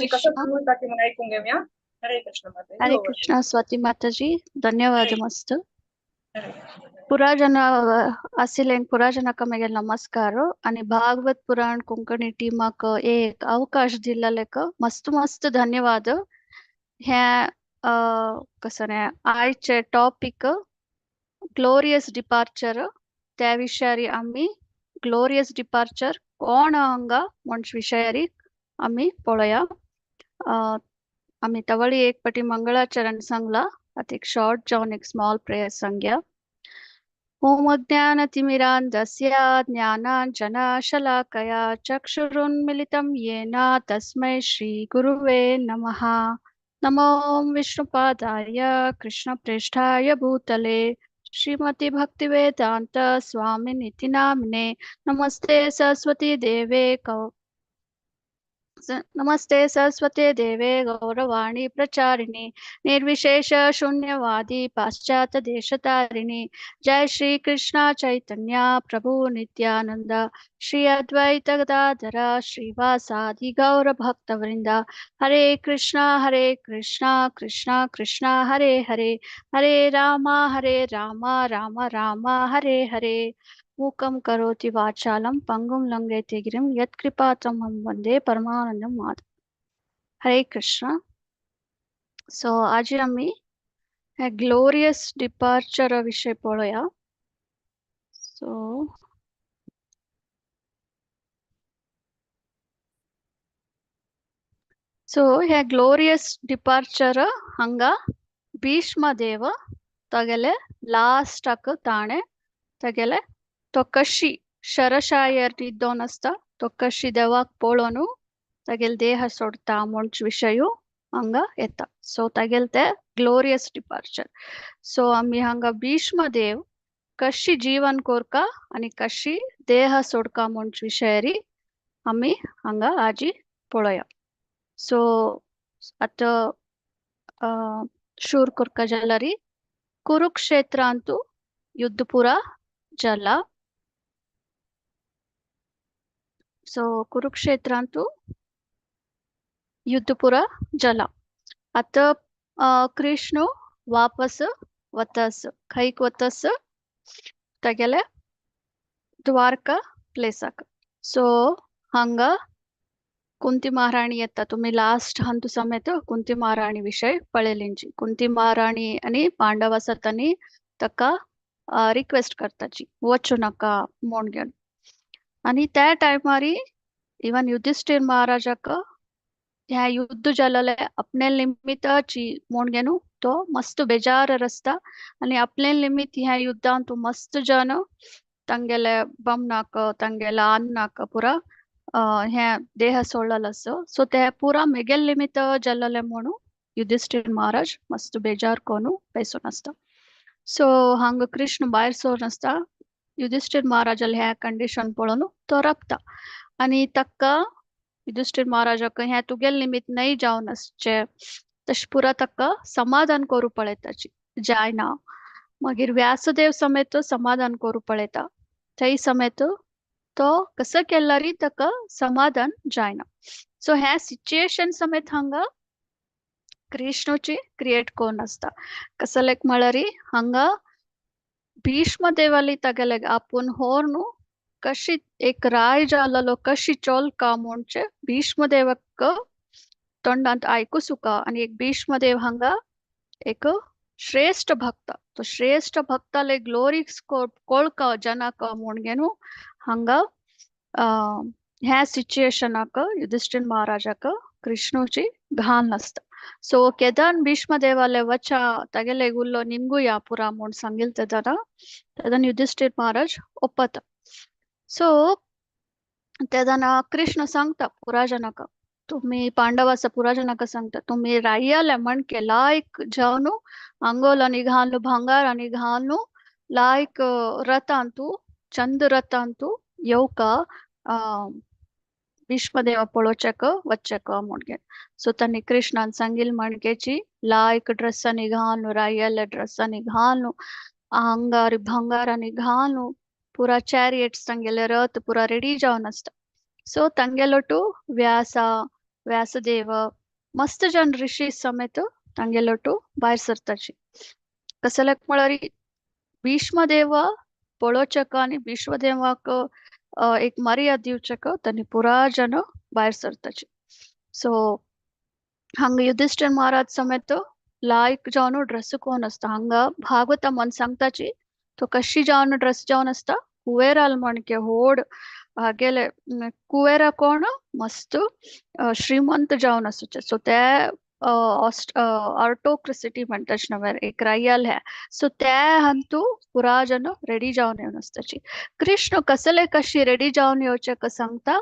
कसो सुरू जाता ती म्हणून आयकूंक घेवया. हरे कृष्ण माताजी. हरे कृष्ण स्वाती माताजी, धन्यवाद मस्त. पुराजन आशिल्ल्यान पुराजनाक मागीर नमस्कार आणि भागवत पुराण कोंकणी टीमाक एक अवकाश दिल्ल्याक मस्त मस्त धन्यवाद. हे कसं न्ही आयचे टॉपिक ग्लोरियस डिपार्चर त्या विशयारी आमी ग्लोरियस डिपार्चर कोण हांगा म्हण विशयारी आमी पळोवया. आमी तवळी एक पटी मंगळाचरण सांगला, आतां एक शॉर्ट जावन एक स्मॉल प्रेयर सांगया. ओम अज्ञानतिमिरान्धस्य ज्ञानाञ्जनशलाकया चक्षुरुन्मिलितं येन तस्मै श्रीगुरुवे नमः. नमो विष्णुपादाय कृष्णप्रेष्ठाय भूतले श्रीमती भक्तिवेदांत स्वामिनिति नामिने. नमस्ते सरस्वती देवे नमस्ते सरस्वती देवे गौरवाणी प्रचारिणी निर्विशेष शून्यवादी पाश्चात्य देशतारिणी. जय श्री कृष्ण चैतन्य प्रभु नित्यानंद श्री अद्वैत गदाधर श्रीवासादि गौर भक्तवृंद. हरे कृष्णा कृष्णा कृष्णा हरे हरे, हरे रामा रामा रामा हरे हरे. मूकं करोति वाचालं पंगुं लंघयते गिरिं यत्कृपातमहं वंदे परमानंदं माधव. हरे कृष्ण. सो आज आमी हे ग्लोरियस डिपार्चर विषय पळोवया. सो सो हे ग्लोरियस डिपार्चर हांगा भीष्म देव तगेले लास्टाक ताणे तगेले तो कशी शरशायर इद्दोन आसता तो कशी देवाक पळोवन तागेले देह सोडता म्हणचे विशय हांगा येता. सो तागेले ते ग्लोरियस डिपार्चर. सो आमी हांगा भीष्म देव कशी जीवन कोरका आनी कशी देह सोडका म्हणचे विशयारी आमी हांगा आजी पळोवया. सो आतां शूर कोरका जाल्यार कुरुक्षेत्रांतू युद्ध पुरा जाला. सो कुरुक्षेत्रांतू युद्ध पुरा जाला. आतां कृष्ण वापस वतस, खंयक वतस तागेले द्वारका प्लेसाक. सो हांगा कुंती महाराणी येता. तुमी लास्ट हंतु समेत कुंती महाराणी विशय पळयलेंची. कुंती महाराणी आनी पांडव आसात आनी ताका रिक्वेस्ट करताची वचूं नाका म्हूण घेवन. आनी त्या टायमारी इवन युधिष्ठिर महाराजाक ह्या युद्ध जालेलें आपणे निमित्ताची म्हूण घेवन तो मस्त बेजार आसता आनी आपले निमित्त ह्या युद्धान तूं मस्त जन तांगेले बमनाक तांगेले अन्नाक पुरा ह्या देह सोडलेलो आसा. सो ते पुरा मेगेल निमित्त जालेलें म्हणून युधिष्ठिर महाराज मस्त बेजार करून बेसून आसता. सो हांगा कृष्ण भायर सरून आसता. युधिष्ठिर महाराजाले ह्या कंडिशन पळोवन तो रबता आनी ताका युधिष्ठिर महाराजाक हें तुगेले निमित्त न्हय जावन आसचें तशें पुरा ताका समाधान करूं पळयताची जायना. मागीर व्यासदेव समेत समाधान करूं पळयता. थंय समेत तो कसो केल्यारय ताका समाधान जायना. सो ह्या सिच्युएशन समेत हांगा कृष्णची क्रिएट करून आसता. कसलेक म्हळ्यार हांगा भीष्म देवाली तागेले आपूण होर न्हू कशी एक राय जालेलो कशी चोलका म्हणचे भीष्म देवाक तोंडांत आयकू सुका. आनी एक भीष्म देव हांगा एक श्रेष्ठ भक्त, तो श्रेष्ठ भक्ताले ग्लोरीस कोळका जनाक म्हूण घेवन हांगा ह्या सिच्युएशनाक युधिष्ठिर महाराजाक कृष्णची घाल नासता. सो केदन भीष्म देवाले वचा तागेले उल्लो निमगुया पुरा म्हूण सांगिल तेदना तेदन युधिष्ठिर महाराज ओपता. सो तेदना कृष्ण सांगता पुराजनाक तुम्ही पांडवाचा पुराजनाक सांगता तुम्ही रायाले म्हणके लायक जावन अंगोल घालू भांगार आनी घालू लायक रथांतू चंद रथांतू येवका भीष्मदेव पळोवच्याक वच्चेक म्हूण. सो तांणी कृष्णान सांगिल म्हणकेची लायक ड्रेसांनी घालून रायाले ड्रेसांनी घालून आंगार भांगारांनी घालून पुरा चॅरियट्स तांगेले रथ पुरा रेडी जावन आसता. सो तांगेलो टू व्यासा व्यासदेव मस्त जन ऋषी समेत तांगेलोटू भायर सरताची. कसल्याक म्हळ्यार भीष्मदेव पळोवचेक आनी भीष्मदेवाक एक मर्याद दिवचेक तांणी पुरा जन भायर सरताची. सो हांगा युधिष्ठिर महाराज समेत लायक जावन ड्रेस कोन आसता. हांगा भागवत मन सांगताची तो कशी जावन ड्रेस जावन आसता कुवेराल म्हणके होड हागेले कुवेरा कोण मस्त श्रीमंत जावन आसूचे. सो ते ऑटोक्रेसिटी म्हणटाच नव्हे एक रायल है. सो ते हांतू पुरा जन रेडी जावन येवन आसताची. कृष्ण कसले कशी रेडी जावन येवचे सांगता.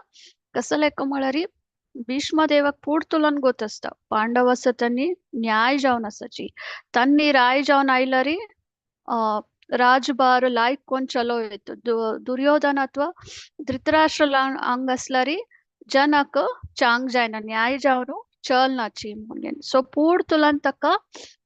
कसले म्हळ्यार भीष्मदेवाक पुर्तुलन गोत आसता पांडव आसा तांणी न्याय जावन आसाची. तांणी राय जावन आयल्यारी राजभार लायक कोण चलो येत दुर्योधन अथवा धृतराष्ट्र हांग आसल्यारी जनाक चांग जायना न्याय जावन चलनाची म्हणून. सो पुर्तुलन ताका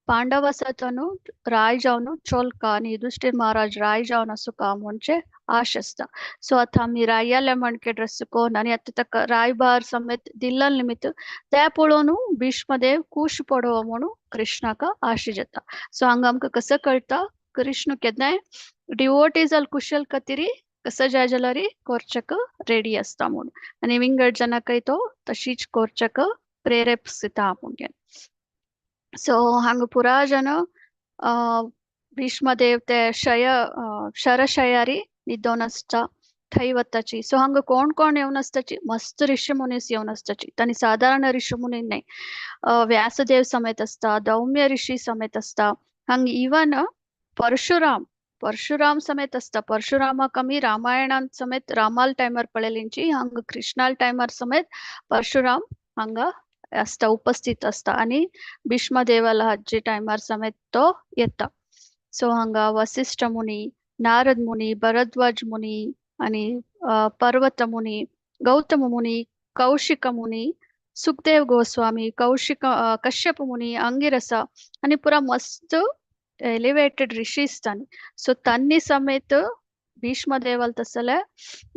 पांडव आसा तनु राय जावन चोलका आनी युधिष्ठिर महाराज राय जावन आसूका म्हणचे आश आसता. सो आतां आमी रायाले म्हणके ड्रेस कोन आनी आतां ताका रायभार समेत दिल्लल निमित्त ते पळोवन भीष्मदेव खूश पडो म्हणून कृष्णाक आश जाता. सो हांगा आमकां कसो कळटा कृष्ण केन्नाय डिवोटीज कुशल खातीर कसो जाय जाल्यार कोरचेक रेडी आसता म्हणून आनी विंगड जनाकय तो तशीच कोरचेक प्रेरेपिता म्हणून. सो हांगा पुरा जन भीष्मदेव ते शय शरशयारी न्हिदोन आसता थंय वताची. सो हांगा कोण कोण येवन आसताची मस्त ऋषी मुनीस येवन आसताची. तांणी सादारण ऋषी मुनी न्हय व्यासदेव समेत आसता, दौम्य ऋषी समेत आसता. हांगा इवन परशुराम परशुराम समेत आसता. परशुरामाक आमी रामायणांत समेत रामाल टायमार पळयलींची हांगा कृष्णाल टायमार समेत परशुराम हांगा आसता उपस्थित आसता आनी भीष्मदेवाला हाजे टायमार समेत तो येता. सो हांगा वसिष्ठ मुनी, नारद मुनी, भरद्वाज मुनी आनी पर्वत मुनी, गौतम मुनी, कौशिक मुनी, सुखदेव गोस्वामी, कौशिक कश्यप मुनी, अंगिरसा आनी पुरा मस्त एलिवेटेड ऋषीस तांणी. सो तांणी समेत भीष्मदेवाल तसले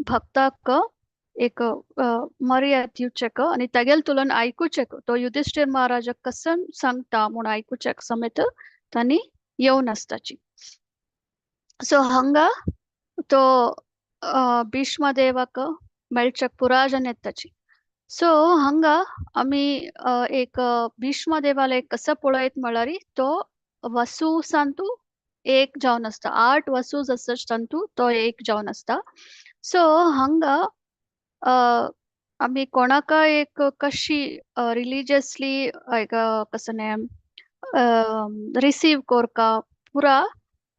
भक्ताक एक मर्याद दिवचेक आनी तागेल तुलन आयकुचेक तो युधिष्ठिर महाराजाक कसन सांगता म्हूण आयकुचेक समेत तांणी येवन आसताची. सो हांगा तो भीष्मदेवाक मेळच्याक पुरा जन येताची. सो हांगा आमी एक भीष्मदेवाला एक कसो पळयत म्हळ्यार तो वसू सांतू एक जावन आसता. 8 वसू आसता तांतू तो एक जावन आसता. सो हांगा आमी कोणाक एक कशी रिलीजियसली एक कसं रिसीव कोरका पुरा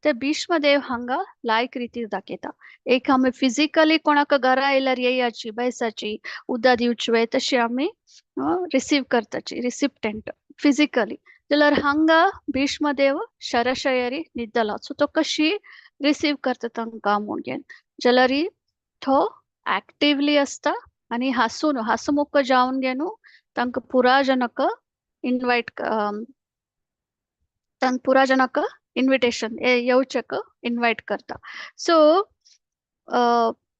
ते भीष्मदेव हांगा लायक रितीर दाखयता. एक आमी फिजिकली कोणाक घरा आयल्यार येयाची बैसाची उदक दिवचे तशी आमी रिसीव करताची रिसिप्टंट फिजिकली. जाल्यार हांगा भीष्मदेव शरशयरी न्हिदला. सो तो कशी रिसीव करता तांकां म्हणून जाल्यार तो ऍक्टिवली आसता आनी हासून हासमुख जावन घेवन तांकां पुरा जनक इनवायट तांकां पुरा जनक इनविटेशन येवचेक इनवायट करता. सो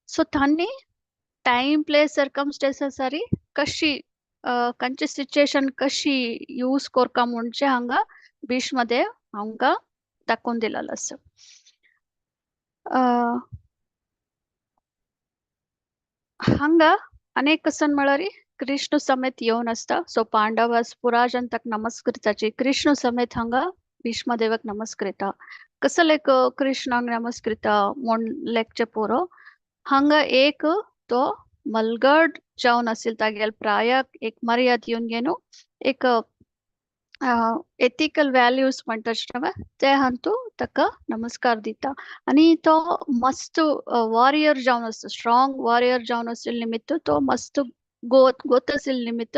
सो तांणी टायम प्लेस सर्कमस्टेन्सारी कशी खंयची सिच्युएशन कशी यूज कोरका म्हणजे हांगा भीष्मदेव हांगा दाखोवन दिलेलो आसा. हांगा अनेक कसन म्हळ्यार कृष्ण समेत येवन आसता. सो पांडवास पुरा जन ताका नमस्कृताची कृष्ण समेत हांगा भीष्मदेवाक नमस्कृता. कसले एक कृष्णाक नमस्कृता म्हूण लेखचे पुरो हांगा एक तो मलगड जावन आशिल्लो तागेले प्रायाक एक मर्याद येवन घेवन एक एथिकल व्हॅल्यूज म्हणटा ते हातूंत ताका नमस्कार दिता. आनी तो मस्त वॉरियर जावन आसता, स्ट्रॉंग वॉरियर जावन आशिल्ले निमित्त तो मस्त गोत गोत आशिल्ले निमित्त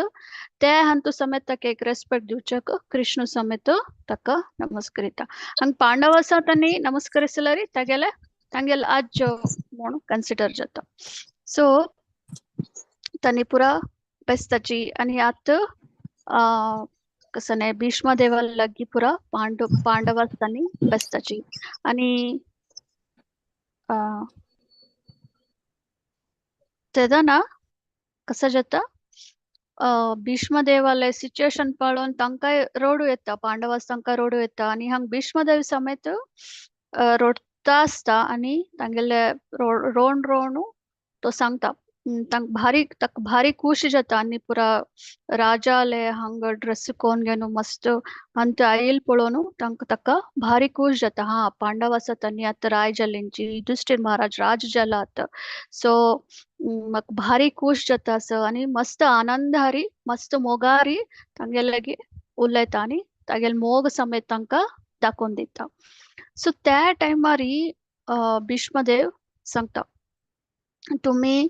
ते हातूंत समेत ताका एक रेस्पेक्ट दिवच्याक कृष्ण समेत ताका नमस्करिता. आनी पांडव आसा तांणी नमस्करिसल्यार तागेले तांगेले आज्य म्हूण कन्सिडर जाता. सो तांणी पुरा बेसताची आनी आतां कसं न्हय भीष्मदेवा लागीं पुरा पांडव तांणी बेसताची. आनी तेदना कसं जाता भीष्मदेवाले सिच्युएशन पळोवन तांकांय रडूं येता, पांडवास तांकां रडूं येता आनी हांगा भीष्मदेव समेत रडटा आसता आनी तांगेले रोण रोणू तो सांगता, तांकां भारी ताका भारी खूश जाता आनी पुरा राजाले हांगा ड्रेस कोन घेवन मस्त अंत आयल पळोवन तांकां ताका भारी खूश जाता. हा पांडव आसात आनी आतां राय जालेंची, युधिष्ठिर महाराज राज जाला आतां. सो म्हाका भारी खूश जाता असो आनी मस्त आनंदारी मस्त मोगारी तांगेले लागीं उलयता आनी तागेले मोग समेत तांकां दाखोवन दिता. सो त्या टायमार भीष्मदेव सांगता तुमी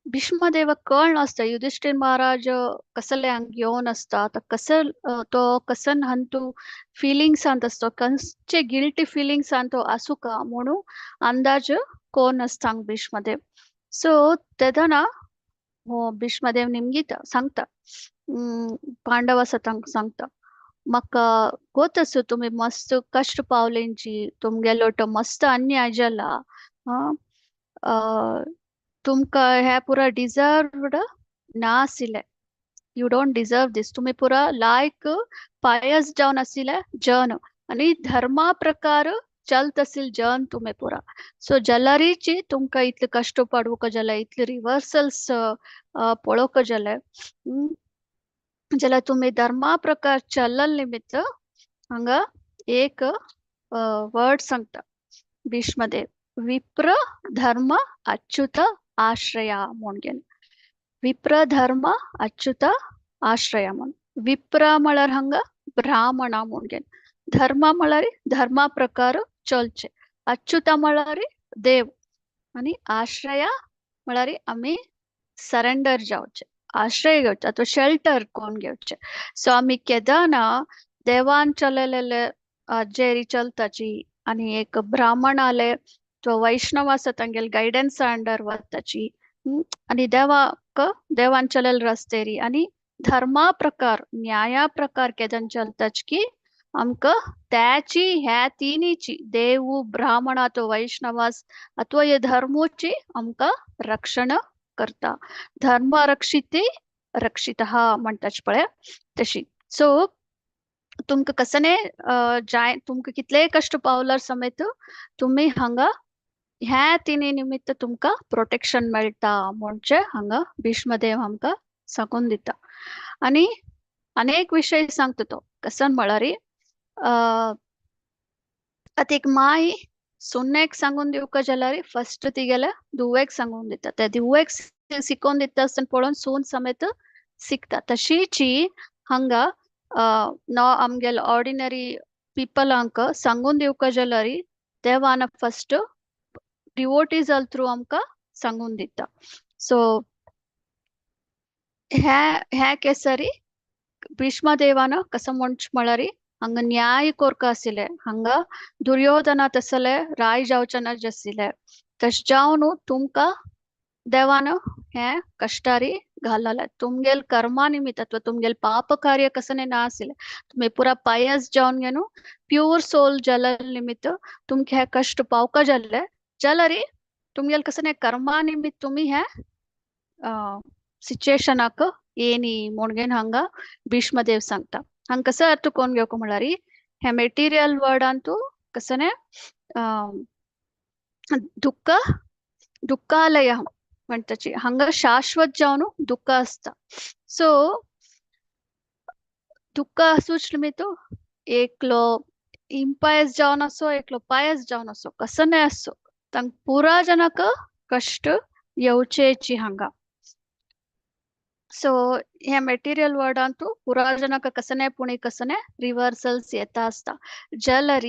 भीष्मदेवाक कळ नासता युधिष्ठिर महाराज कसले हांगा घेवन आसता आतां कसल तो कसन हंतू फिलिंग्सांत आसता, खंयचे गिल्टी फिलिंग्सान तो आसूं का म्हणून अंदाज कोण आसता हांगा भीष्मदेव. सो तेदना हो भीष्मदेव निमगीता सांगता, पांडव आसा तांकां सांगता म्हाका गोत आसूं तुमी मस्त कश्ट पावलेंची, तुमगेलो तो मस्त अन्याय जाला, तुमकां हे पुरा डिजर्वड ना आशिल्लें, you don't deserve दीस, तुमी पुरा लायक पायस जावन आशिल्ले जन आनी धर्मा प्रकार चलत आशिल्ले जन तुमी पुरा. सो जाल्यारीची तुमकां इतले कश्ट पडूंक जाले, इतले रिवर्सल्स पळोवंक जाले, जाल्यार तुमी धर्मा प्रकार चलल निमित्त हांगा एक वर्ड सांगता भीष्मदेव, विप्र धर्म अच्युत आश्रया म्हणून. विप्र धर्म अच्युत आश्रया म्हण. विप्र म्हळ्यार हांगा ब्राह्मण म्हणून, धर्म म्हळ्यार धर्मा प्रकार चलचे, अच्युत म्हळ्यार देव आनी आश्रया म्हळ्यार आमी सरेंडर जावचे, आश्रय घेवचे अथवा शेल्टर कोण घेवचे. सो आमी केदना देवान चललेले जेरी चलताची आनी एक ब्राह्मणाले तो वैष्णव आसा तांगेले गायडन्स अंडर वताची आनी देवाक देवान चलल रस्तेरी आनी धर्मा प्रकार न्याया प्रकार केदन चलताच की आमकां त्याची ह्या तिनीची देव ब्राह्मण अथवा वैष्णवास अथवा हे धर्मोची आमकां रक्षण करता. धर्म रक्षिते रक्षितः म्हणटाच पळय तशी. सो तुमकां कसने जाय तुमकां कितलेय कश्ट पावल्यार समेत तुमी हांगा ह्या तिनी निमित्त तुमकां प्रोटेक्शन मेळटा म्हणजे हांगा भीष्मदेव आमकां सांगून दिता. आनी अनेक विशय सांगता तो कसन म्हळ्यार आतां एक माय सुनेक सांगून दिवका जाल्यार फस्ट तिगेल्या धुवेक सांगून दिता, त्या धुवेक शिकोवन दिता आसतना पळोवन सून समेत शिकता. तशीची हांगा आमगेले ऑर्डिनरी पिपलांक सांगून दिवका जाल्यार देवान फस्ट डिवोटीज थ्रू आमकां सांगून दिता. सो ह्या ह्या केसरी भीष्मदेवान कसो म्हणचे म्हळ्यार हांगा न्याय कोरका आशिल्ले, हांगा दुर्योधना तसले राय जावचे ना आशिल्ले, तशें जावन तुमकां देवान हें कश्टारी घालले, तुमगेल कर्मा निमित्त अथवा तुमगेल पाप कार्य कसने ना आशिल्ले, तुमी पुरा पायस जावन घेवन प्यूर सोल जाल्ले निमित्त तुमकां हें कश्ट पावका जाल्ले, जाल्यार तुमगेल कसने कर्मा निमित्त तुमी हें सिच्युएशनाक येनी म्हणून हांगा भीष्मदेव सांगता. हांगा कसो अर्थ कोण घेवंक म्हळ्यार हे मेटिरियल वर्डांतू कसने दुःख दुःखालय म्हणटाची हांगा शाश्वत जावन दुःख आसता. सो दुःख आसूच निमित्त एकलो इम्पायस जावन आसो एकलो पायस जावन आसो कसने आसो तांकां पुरा जनाक कश्ट येवचेची हांगा. सो हे मेटिरियल वर्डांतू पुरा जनाक कसने पुणी कसने रिवर्सल्स येता आसता. जाल्यार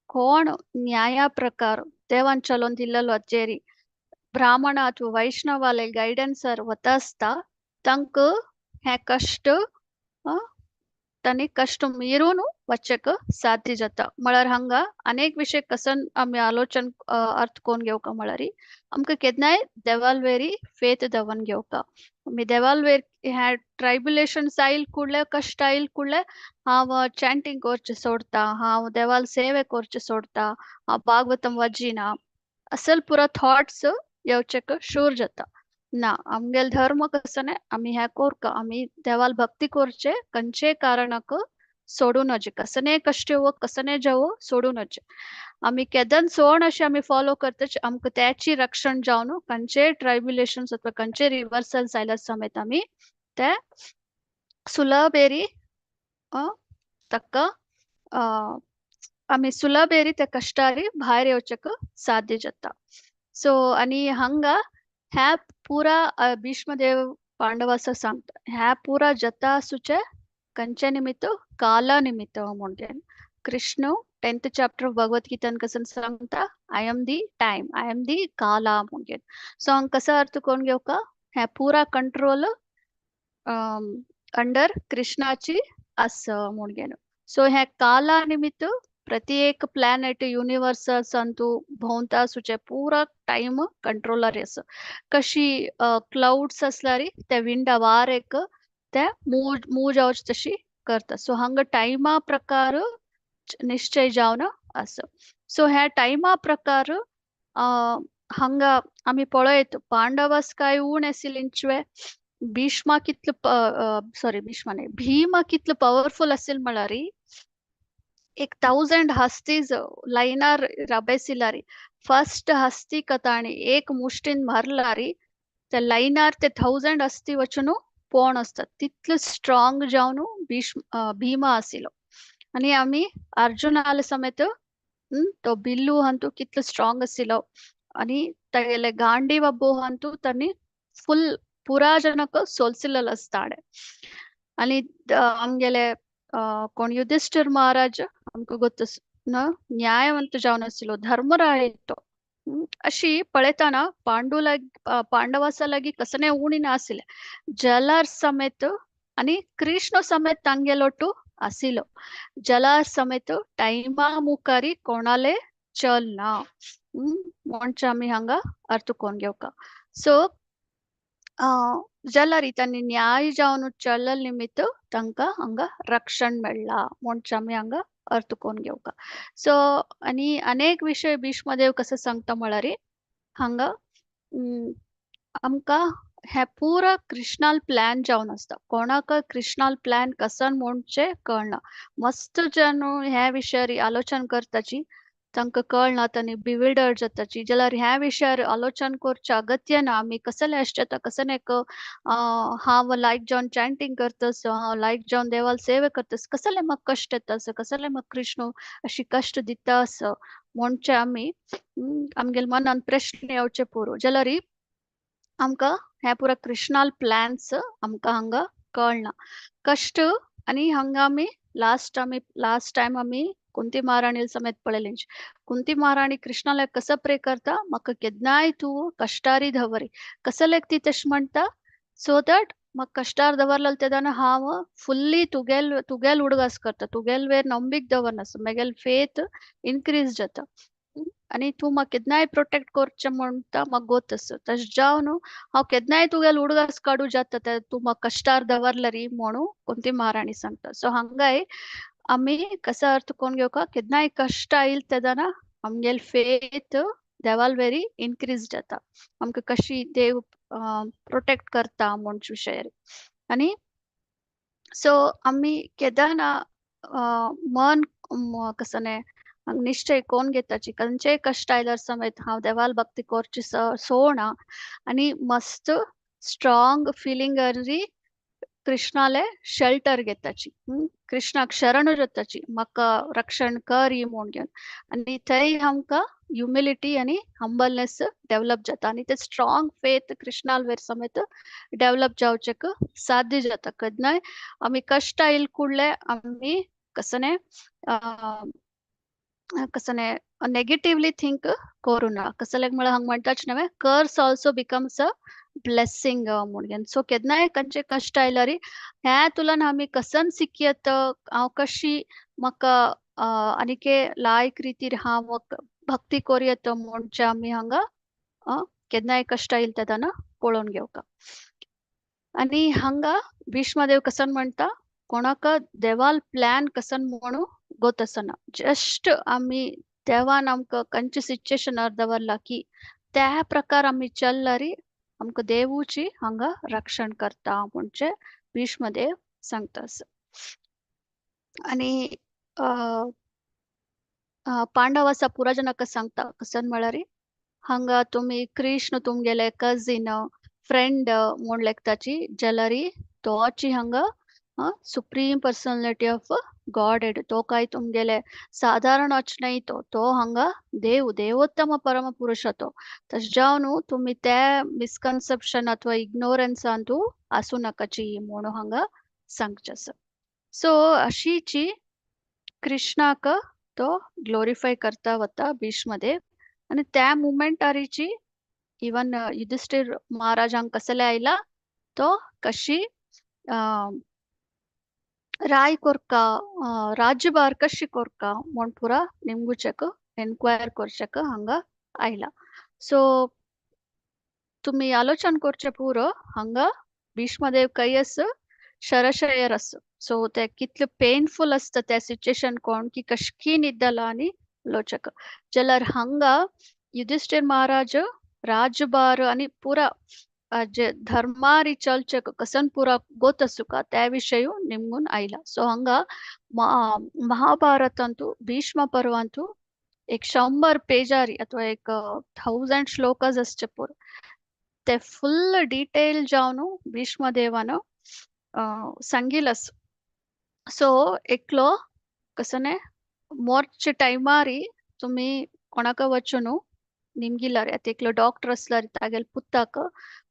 कोण न्याया प्रकार देवान चलोवन दिल्लो अजेरी ब्राह्मण अथवा वैष्णवाले गायडन्सर वता आसता तांकां हें कश्ट तांणी कश्ट मिरून वचक साध्य जाता. म्हळ्यार हांगा अनेक विशय कसन आमी आलोचन अर्थ कोण घेवका म्हळ्यार आमकां केन्नाय देवालवेरी फेथ दवर घेवका. आमी देवालवेर ह्या ट्रायब्युलेशन्स आयल कुडले कश्ट आयल कुडले हांव चॅन्टींग करचें सोडटा, हांव देवाल सेवे करचें सोडटा, हांव भागवतम वाजिना, असल पुरा थॉट्स येवचेक शूर जाता. ना, आमगेले धर्म कसो न्ही, आमी हें कोरका, आमी देवाल भक्ती करचे, खंयचेय कारणाक सोडूं नजे, कसने कश्ट येवो कसने जावो सोडूं नजे. आमी केदन सोण अशें आमी फॉलो करता, आमकां त्याची रक्षण जावन खंयचेय ट्रायब्युलेशन्स अथवा खंयचे रिवर्सल्स आयल्यार समेत आमी ते सुलभेरी तक्क आमी सुलभेरी त्या कश्टारी भायर येवचेक साध्य जाता. सो आनी हांगा ह्या पुरा भीष्मदेव पांडवास सांगता, ह्या पुरा जता आसूचे कंचे निमित्त, काला निमित्त म्हणून. Krishna 10th chapter of Bhagavad गीतान कसं सांगता, I am the time, I am the kala म्हणून. सो हांगा कसो अर्थ करून घेवका, ह्या पुरा कंट्रोल अंडर कृष्णाची आस म्हणून. सो ह्या काला निमित्त प्रति एक प्लॅनेट युनिवर्स अंतू भोंवता आसूचे पुरा टायम कंट्रोलर आसा. कशी क्लाउड्स असल्यारी त्या विंडा वारेक ते मूव मूव जावचे तशी करता. सो हांगा टायमा प्रकार निश्चय जावन आसा. सो ह्या टायमा प्रकार हांगा आमी पळयत पांडवास काय उण आशिल्ले, भीष्मा कितलो, सॉरी भीष्मा न्ही, भीमा कितलो पॉवरफुल आशिल्लो म्हळ्यार 1000 हस्तीज लायनार रबेसिलारी, फर्स्ट हस्ती कताणी एक मुष्टीन मारलारी त्या लायनार ते 1000 हस्ती वचून पोण आसतात, तितलो स्ट्रॉंग जावन भीष्म भीमा आशिल्लो. आनी आमी अर्जुनाले समेत तो बिल्लू अंतू कितलो स्ट्रॉंग आशिल्लो, आनी तागेले गांडीव बो अंतू तांणी फुल पुरा जनक सोलसिल्लो आसताडे. आनी आमगेले कोण युधिष्ठिर महाराज आमकां गोत्त न्यायवंत जावन आशिल्लो, धर्मराय तो. अशी पळयतना पांडू लागी पांडवासा लागीं कसने उणी नाशिल्ले, जलार समेत आनी कृष्ण समेत तांगेलोटू आशिल्लो. जलार समेत टायमा मुखारी कोणाले चल ना म्हणचे आमी हांगा अर्थ करून घेवका. सो जाल्यार तांणी न्याय जावन चलल निमित्त तांकां हांगा रक्षण मेळ्ळा म्हणचे आमी हांगा अर्थ करून घेवका. सो आनी अनेक विशय भीष्मदेव कसो सांगता म्हळ्यार हांगा आमकां हे पुरा कृष्णाल प्लॅन जावन आसता, कोणाक कृष्णाल प्लॅन कसन म्हणचे कळना. मस्त जन ह्या विशयार आलोचन करताची तांकां कळना, तांणी बिविल्डर जाताची. जाल्यार ह्या विशयार आलोचन करचें अगत्य ना. आमी कसले आसता कसं एक हांव लायक जावन चॅन्टींग करतस, हांव लायक जावन देवाल सेवा करतस, कसले म्हाका कश्ट येता आसा, कसले म्हाका कृष्ण अशी कश्ट दिता आसा म्हणचे आमी आमगेले मनान प्रश्न येवचे पुरो. जाल्यार आमकां हे पुरा कृष्णाल प्लॅन्स आमकां हांगा कळना कश्ट. आनी हांगा आमी लास्ट टायम आमी कुंती महाराणी समेत पळयलें. कुंती महाराणी कृष्णाला कसं प्रे करता, म्हाका केन्नाय तूं कश्टारी दवरी. कसलेक ती तशें म्हणटा, सो that म्हाका कश्टार दवरलें तेन्ना हांव फुल्ली तुगेल तुगेल उडगास करता, तुगेल वेर नंबीक दवरना, म्हगेल फेथ इनक्रीज जाता आनी तूं म्हाका केन्नाय प्रोटेक्ट करचें म्हणटा म्हाका गोत आसा. तशें जावन हांव केन्नाय तुगेल उडगास काडूं जाता ते तूं म्हाका कश्टार दवरलें री म्हणून कुंती महाराणी सांगता. सो हांगाय आमी कसो अर्थ करून घेवका, केन्नाय कश्ट आयल तेन्ना आमगेल फेथ देवाल वेरी इनक्रीज जाता, आमकां कशी देव प्रोटेक्ट करता म्हूण विशयार. आनी सो आमी केन्ना मन कसने निश्चय कोण घेताची, खंयचेय कश्ट आयल्यार समेत हांव देवाल भक्ती करची सोडना आनी मस्त स्ट्रॉंग फिलिंग री कृष्णाले शेल्टर घेताची, कृष्णाक शरण जाताची, म्हाका रक्षण कर ही म्हूण घेवन. आनी थंय आमकां ह्युमिलिटी आनी हंबलनेस डेवलप जाता आनी ते स्ट्रॉंग फेथ कृष्णाल वेर समेत डेवलप जावचेक साध्य जाता. केन्नाय आमी कश्ट आयल कुडले आमी कसने कसने नेगेटिव्हली थिंक करूं ना. कसल्याक म्हळ्यार हांगा म्हणटाच न्हय, curse also becomes a blessing म्हणून. सो केन्नाय खंयचे कश्ट आयल्यार ह्या तुलन आमी कसन शिकयत, हांव कशी म्हाका आनीके लायक रितीर हांव भक्ती करूं म्हणचे आमी हांगा केन्नाय कश्ट आयल तेन्ना पळोवन घेवका. आनी हांगा भीष्मदेव कसन म्हणटा, कोणाक देवाल प्लॅन कसन म्हणू गोत आसना. जस्ट आमी देवान आमकां खंयचे सिच्युएशनार दवरला की त्या प्रकार आमी चल्लारी आमकां देवूची हांगा रक्षण करता म्हणजे भीष्मदेव सांगता. आनी पांडवासा पुरा सांगता कसन म्हळ्यार हांगा तुमी कृष्ण तुमगेले कजीन फ्रेंड म्हूण लेखताची जाल्यार तोची हांगा सुप्रीम पर्सनॅलिटी ऑफ गॉड तो काय तुमगेले साधारणच न्हय, तो तो हांगा देव देवोत्तम परम पुरुष तो. तशें जावन तुमी ते मिसकन्सेप्शन अथवा इग्नोरन्सांतू आसूं नाकाची म्हणून हांगा सांगचें आसा. सो अशीची कृष्णाक तो ग्लोरिफाय करता वता भीष्मदेव. आनी त्या मुमेंटारीची इवन युधिष्ठिर महाराजांक कसले आयला तो कशी राय कोरका राज्यभार कशी कोरका म्हूण पुरा निमगुचेक एन्क्वायर करचेक हांगा आयला. सो तुमी आलोचन करचे पुरो हांगा भीष्मदेव कयस शरशयर आस. सो ते कितले पेनफुल आसता त्या सिच्युएशन कोण की कशकी निद्दला आनी लोचक. जाल्यार हांगा युधिष्ठिर महाराज राज्यभार आनी पुरा जे धर्मारी चलचेक कसन पुरा गोत आसुका त्या विशय निमगून आयला. सो हांगा महाभारतांतू भीष्म पर्वांतू 100 पेजारी अथवा 1000 श्लोकास आसचे पुरो ते फुल डिटेल जावन भीष्मदेवान सांगिल आस. सो एकलो कसने मोर्चे टायमारी तुमी कोणाक वचून निमगिलार आतां एकलो डॉक्टर आसल्यार तागेले पुताक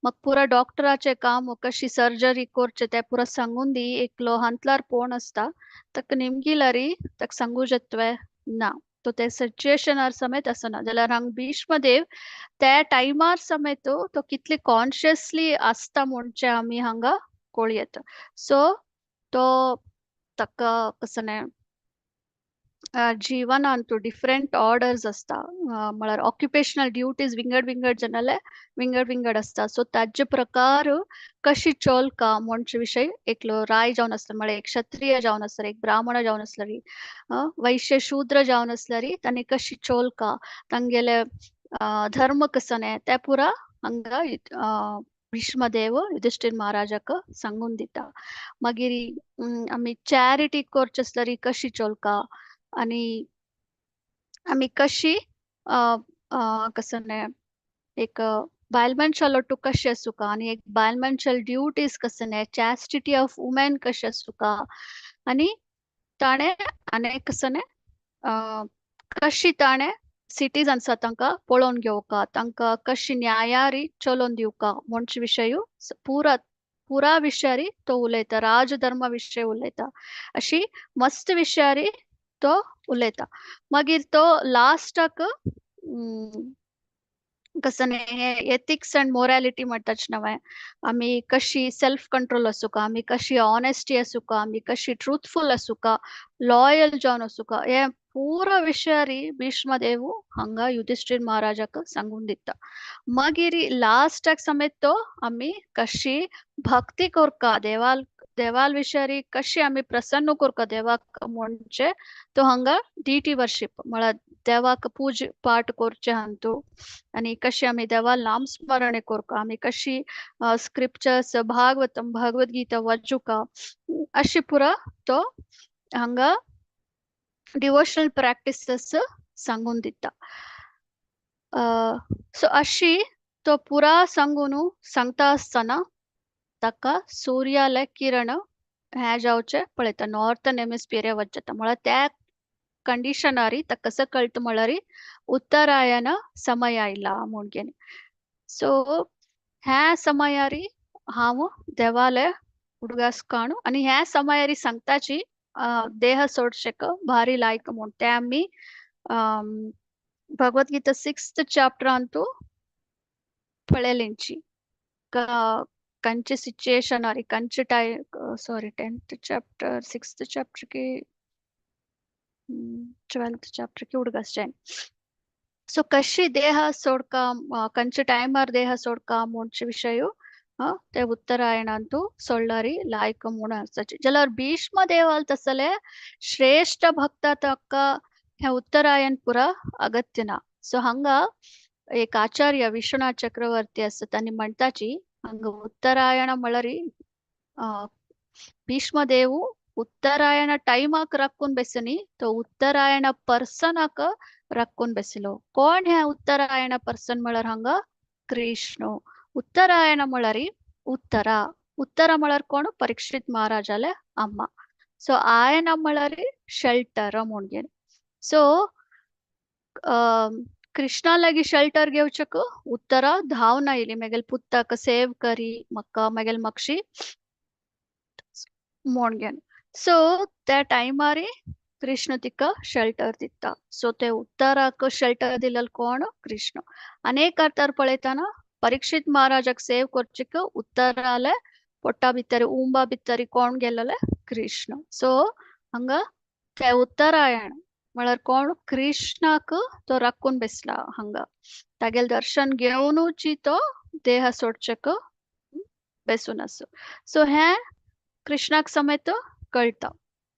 मग पुरा डॉक्टराचें काम कशी सर्जरी करचें तें पुरा सांगून दी. एकलो हांतलार पोण आसता ताका निमगिलारी ताका सांगू जातवे ना, तो ते सिच्युएशनार समेत आसना. जाल्यार हांगा भीष्मदेव त्या टायमार समेत तो कितले कॉन्शियसली आसता म्हणचें आमी हांगा कळयता. सो तो ताका कसने जीवनांतू डिफरंट ऑर्डर्स आसता, म्हळ्यार ऑक्युपेशनल ड्युटीज विंगड विंगड जनाले विंगड विंगड आसता. सो ताजे प्रकार कशी चलका म्हणचे विशय एकलो राय जावन आसलो म्हळ्यार एक क्षत्रिय जावन आसल्यार एक ब्राह्मण जावन आसल्यार वैश्य शूद्र जावन आसल्यार तांणी कशी चोलका तांगेले धर्म कसने ते पुरा हांगा भीष्मदेव युधिष्ठिर महाराजाक सांगून दिता. मागीर आमी चॅरिटी करचे आसल्यार कशी चोलका आनी आमी कशी कसने एक बायल मनशालो टू कशें आसूका आनी एक बायल मनशाल ड्युटीज कसने चॅस्टिटी ऑफ वुमेन कशें आसूका आनी ताणें आनी कसने कशी ताणें सिटीजन्स तांकां पळोवन घेवका तांकां कशी न्यायारी चलोवन दिवका म्हणचे विशय पुरा पुरा विशयारी तो उलयता. राजधर्म विशय उलयता, अशी मस्त विशयारी तो उलयता. मागीर तो लास्टाक कसने एथिक्स अँड मोरॅलिटी म्हणटाच नवें आमी कशी सेल्फ कंट्रोल आसूका, आमी कशी ऑनेस्टी आसूका, आमी कशी ट्रुथफुल आसूका, लॉयल जावन आसूका, हे पुरा विशयारी भीष्मदेव हांगा युधिष्ठिर महाराजाक सांगून दिता. मागीर लास्टाक समेत तो आमी कशी भक्ती करका देवाल देवाल विशयारी कशी आमी प्रसन्न करका देवाक म्हणजे तो हांगा डिटी वर्शिप म्हळ्यार देवाक पूज पाठ करचे हांतू आनी कशी आमी देवाल नाम स्मरणे करका, आमी कशी स्क्रिप्चर्स भागवतम भगवद्गीता वाचुका अशी पुरा तो हांगा डिवोशनल प्रॅक्टिसेस सांगून दिता. सो अशी तो पुरा सांगून सांगता आसतना ताका सूर्याले किरण हें जावचें पळयता नॉर्थन हेमिस्फियर वचता म्हळ्यार त्या कंडिशनारी ताका कसो कळटा म्हळ्यार उत्तरायण समय आयला म्हूण. सो ह्या समयारी हांव देवाले उडगास काणू आनी ह्या समयारी सांगताची देह सोडचेक भारी लायक म्हूण ते आमी भगवद्गीता 6th चॅप्टरांतू पळयलेंची कंचे सिच्युएशन आरी कंचे tie sorry 10th chapter 6th chapter की 12th chapter की उडगास जायन. सो कशी देह सोडका कंचे टायमार देह सोडका म्हणचे विशय ते उत्तरायणांतू सोडलारी लायक म्हूण आसाची. जाल्यार भीष्म देवाल तसले श्रेष्ठ भक्त ताका हे उत्तरायण पुरा अगत्य ना. सो हांगा एक आचार्य विश्वनाथ चक्रवर्ती आसा तांणी म्हणटाची हांगा उत्तरायण म्हळ्यार भीष्मदेव उत्तरायण टायमाक राखून बेसनी तो उत्तरायण पर्सनाक राखून बेसलो. कोण ह्या उत्तरायण पर्सन म्हळ्यार हांगा कृष्ण. उत्तरायण म्हळ्यार उत्तरा, उत्तरा म्हळ्यार कोण? परीक्षित महाराजाले अम्मा. सो आयन म्हळ्यार शेल्टर म्हणून. सो कृष्णा लागी शेल्टर घेवचेक उत्तरा धांवन आयली मेगेल पुत्ताक सेव करी म्हाका मेगेल मागशी म्हणून. सो त्या टायमार कृष्ण तिका शेल्टर दिता. सो ते उत्तराक शेल्टर दिलेलो कोण? कृष्ण. अनेक अर्थार पळयतना परीक्षित महाराजाक सेव करचेक उत्तराले पोट्टा भितर उंबा भितर कोण गेलेले? कृष्ण. सो हांगा ते उत्तरायण म्हळ्यार कोण? कृष्णाक तो राखून बेसला हांगा तागेले दर्शन घेवनूच तो देह सोडचेक बेसून आसा. सो हें कृष्णाक समेत कळटा.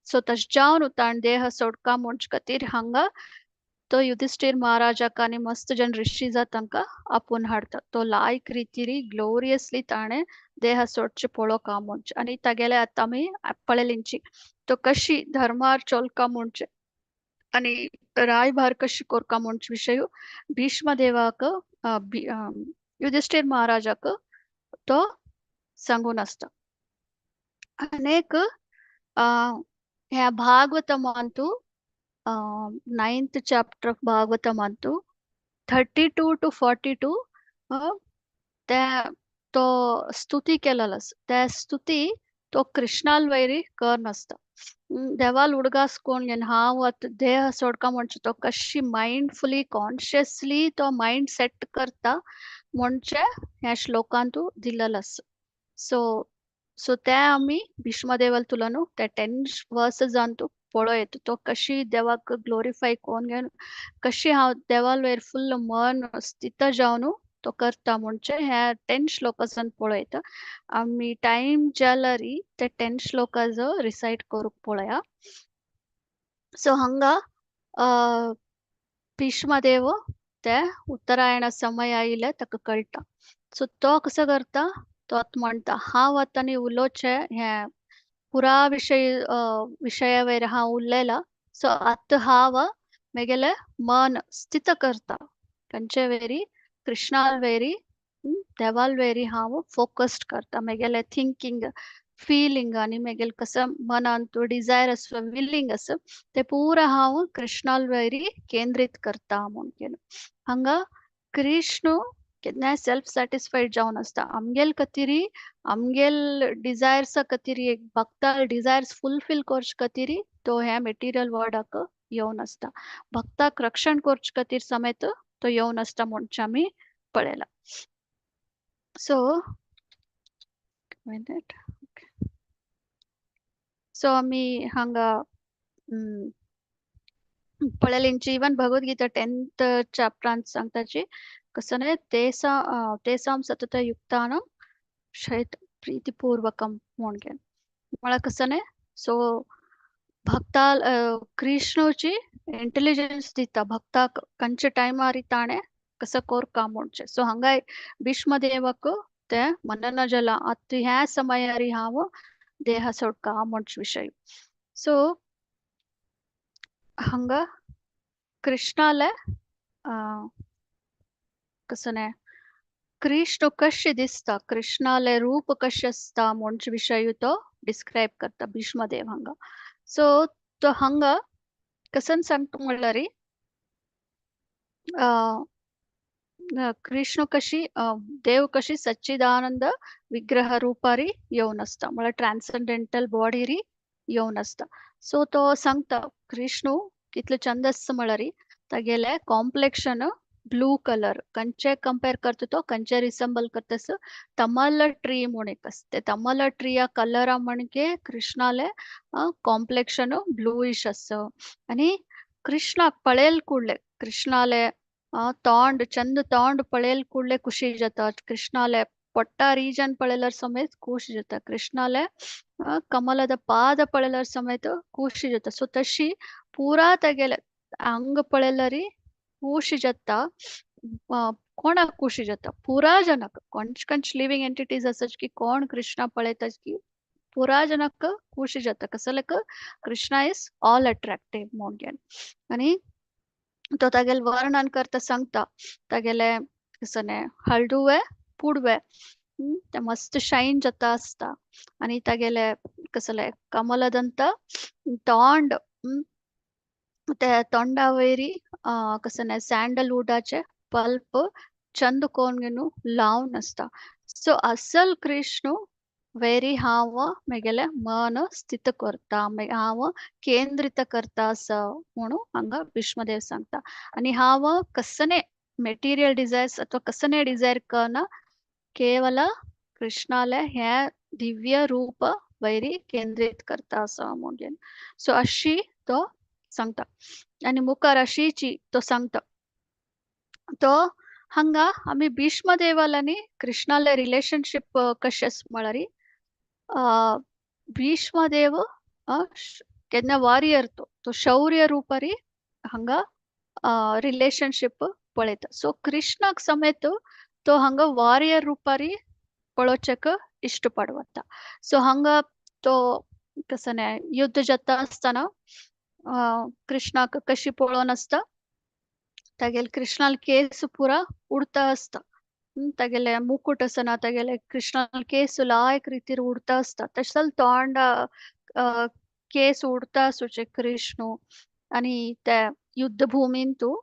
सो तशें जावन ताणें देह सोडका म्हणचे खातीर हांगा तो युधिष्ठिर महाराजाक आनी मस्त जन ऋषी जात तांकां आपोवन हाडटा. तो लायक रितीरी ग्लोरियसली ताणें देह सोडचे पळोवका म्हणचे आनी तागेले आतां आमी पळयलींची तो कशी धर्मार चोलका म्हणचे आनी रायभार कशी कोरका म्हणचे विशय भीष्मदेवाक युधिष्ठिर महाराजाक तो सांगून आसता. अनेक ह्या भागवतमांतु 9th chapter of भागवतमांतु 32 to 42 त्या तो स्तुती केलेलो आसा. त्या स्तुती तो कृष्णाल वैरी कर नासता. देवाल उडगास कोण घेवन हांव आतां देह सोडका म्हणचे तो कशी मायंडफुली कॉन्शियसली तो मायंड सेट करता म्हणचे ह्या श्लोकांतु दिलेलो आसा. सो सो ते आमी भीष्मदेवाल तुला न्हू त्या 10 वर्सजांतु पळयत तो कशी देवाक ग्लोरिफाय कोन्न घेवन कशी हांव देवाल वयर फुल्ल मन स्थित जावन तो करता म्हणचे ह्या 10 श्लोकासान पळयता. आमी टायम जाल्यार ते 10 श्लोकाज रिसायट करूंक पळया. सो हांगा भीष्मदेव ते उत्तरायण समय आयिल्ले ताका कळटा. सो तो कसो करता? तो आतां म्हणटा हांव आतां आनी उलोवचें हें पुरा विशय विशया वयर हांव उलयला. सो आतां हांव मेगेलें मन स्थित करता खंयचे वेरी? कृष्णाल वेरी, देवाल वेरी हांव फोकस्ड करता. मेगेलें थिंकींग, फिलिंग आनी मेगेलें कसो मनांत डिजायर आसा, विलींग आसा ते पुरा हांव कृष्णाल वेरी केंद्रीत करता म्हणून. हांगा कृष्ण केन्नाय सेल्फ सॅटिस्फायड जावन आसता. आमगेल खातीर आमगेल डिजायर्सा खातीर एक भक्ता डिजायर्स फुलफील करचे खातीर तो ह्या मेटिरियल वर्ल्डाक येवन आसता. भक्ताक रक्षण करचे खातीर समेत तो येवन आसता म्हणचे आमी पळयला. सो मिनट, सो आमी हांगा पळयलेंची इवन भगवद्गीता 10th चॅप्टरान सांगताची कसं न्हय तेसा तेसां सतत युक्तानां शैत प्रीतिपूर्वकम म्हणून म्हळ्यार कसं न्हय. सो भक्ता कृष्णची इंटेलिजन्स दिता भक्ताक खंयच्या टायमार ताणें कसो कोरका म्हणचें. सो हांगाय भीष्मदेवाक ते मनन जाला आतां ह्या समयार हांव देह सोडका म्हणचे विशय. सो हांगा कृष्णाले कसं न्हय कृष्ण कशें दिसता, कृष्णाले रूप कशें आसता म्हणचे विशय तो डिस्क्रायब करता भीष्मदेव हांगा. सो तो हांगा कसन सांगता म्हणल्यार कृष्ण कशी देव कशी सच्चिदानंद विग्रह रूपारी येवन आसता म्हळ्यार ट्रान्संडेंटल बॉडीरी येवन आसता. सो तो सांगता कृष्ण कितलो चंद आसता म्हळ्यार तागेले कॉम्प्लेक्शन ब्लू कलर खंयचे कंपेर करता तो खंयचे रिसेंबल करता आसा तमल ट्री म्हूण एक आसता. ते तमल ट्रिया कलरा म्हणजे कृष्णाले कॉम्प्लेक्शन ब्लूइश आसा. आनी कृष्णाक पळयल कुडले कृष्णाले तोंड चंद तोंड पळयल कुडले खुशी जाता. कृष्णाले पोट्टा रिजन पळयल्यार समेत खुश जाता. कृष्णाले कमलದ पाद पळयल्यार समेत खुशी जाता. सो तशी पुरा तागेले अंग पळयल्यार खुशी जाता. कोणाक खुशी जाता, पुरा जनाक, कोणच कंच लिव्हिंग एंटिटीज आसात की कोण कृष्णा पळयता की पुरा जनाक खुशी जाता. कसल्याक कृष्णा is all attractive म्हणून. आनी तो तागेले वर्णन करता सांगता, तागेले कसने हळदुवे पुडवे ते मस्त शाईन जाता आसता आनी तागेले कसले कमलदंत तोंड, ते तोंडा वयरी कसने सँडलवुडाचे पल्प चंद कोन घेवन लावन आसता. सो असल कृष्ण वेरी हांव मेगेले मन स्थित करता, हांव केंद्रित करता आसा म्हणून हांगा भीष्मदेव सांगता. आनी हांव कसने मेटिरियल डिझायर्स अथवा कसने डिझायर करना, केवल कृष्णाले हे दिव्य रूप वैरी केंद्रित करता आसा म्हणून. सो अशी तो सांगता. आनी मुखार अशीची तो सांगता, तो हांगा आमी भीष्मदेवाल आनी कृष्णाले रिलेशनशीप कशें आसा म्हळ्यार, भीष्मदेव केन्ना वॉरियर, तो तो शौर्य रूपारी हांगा रिलेशनशीप पळयता. सो कृष्णाक समेत तो हांगा वॉरियर रूपारी पळोवचेक इश्ट पडवता. सो हांगा तो कसने युद्ध जाता आसतना कृष्णाक कशी पळोवन आसता, तागेले कृष्णाल केस पुरा उडता आसता, तागेले मुकुट आसना, तागेले कृष्णाल केस लायक रितीर उडता आसता, तशें तोंड केस उडता आसूचे कृष्ण. आनी त्या युद्धभूमीन तूं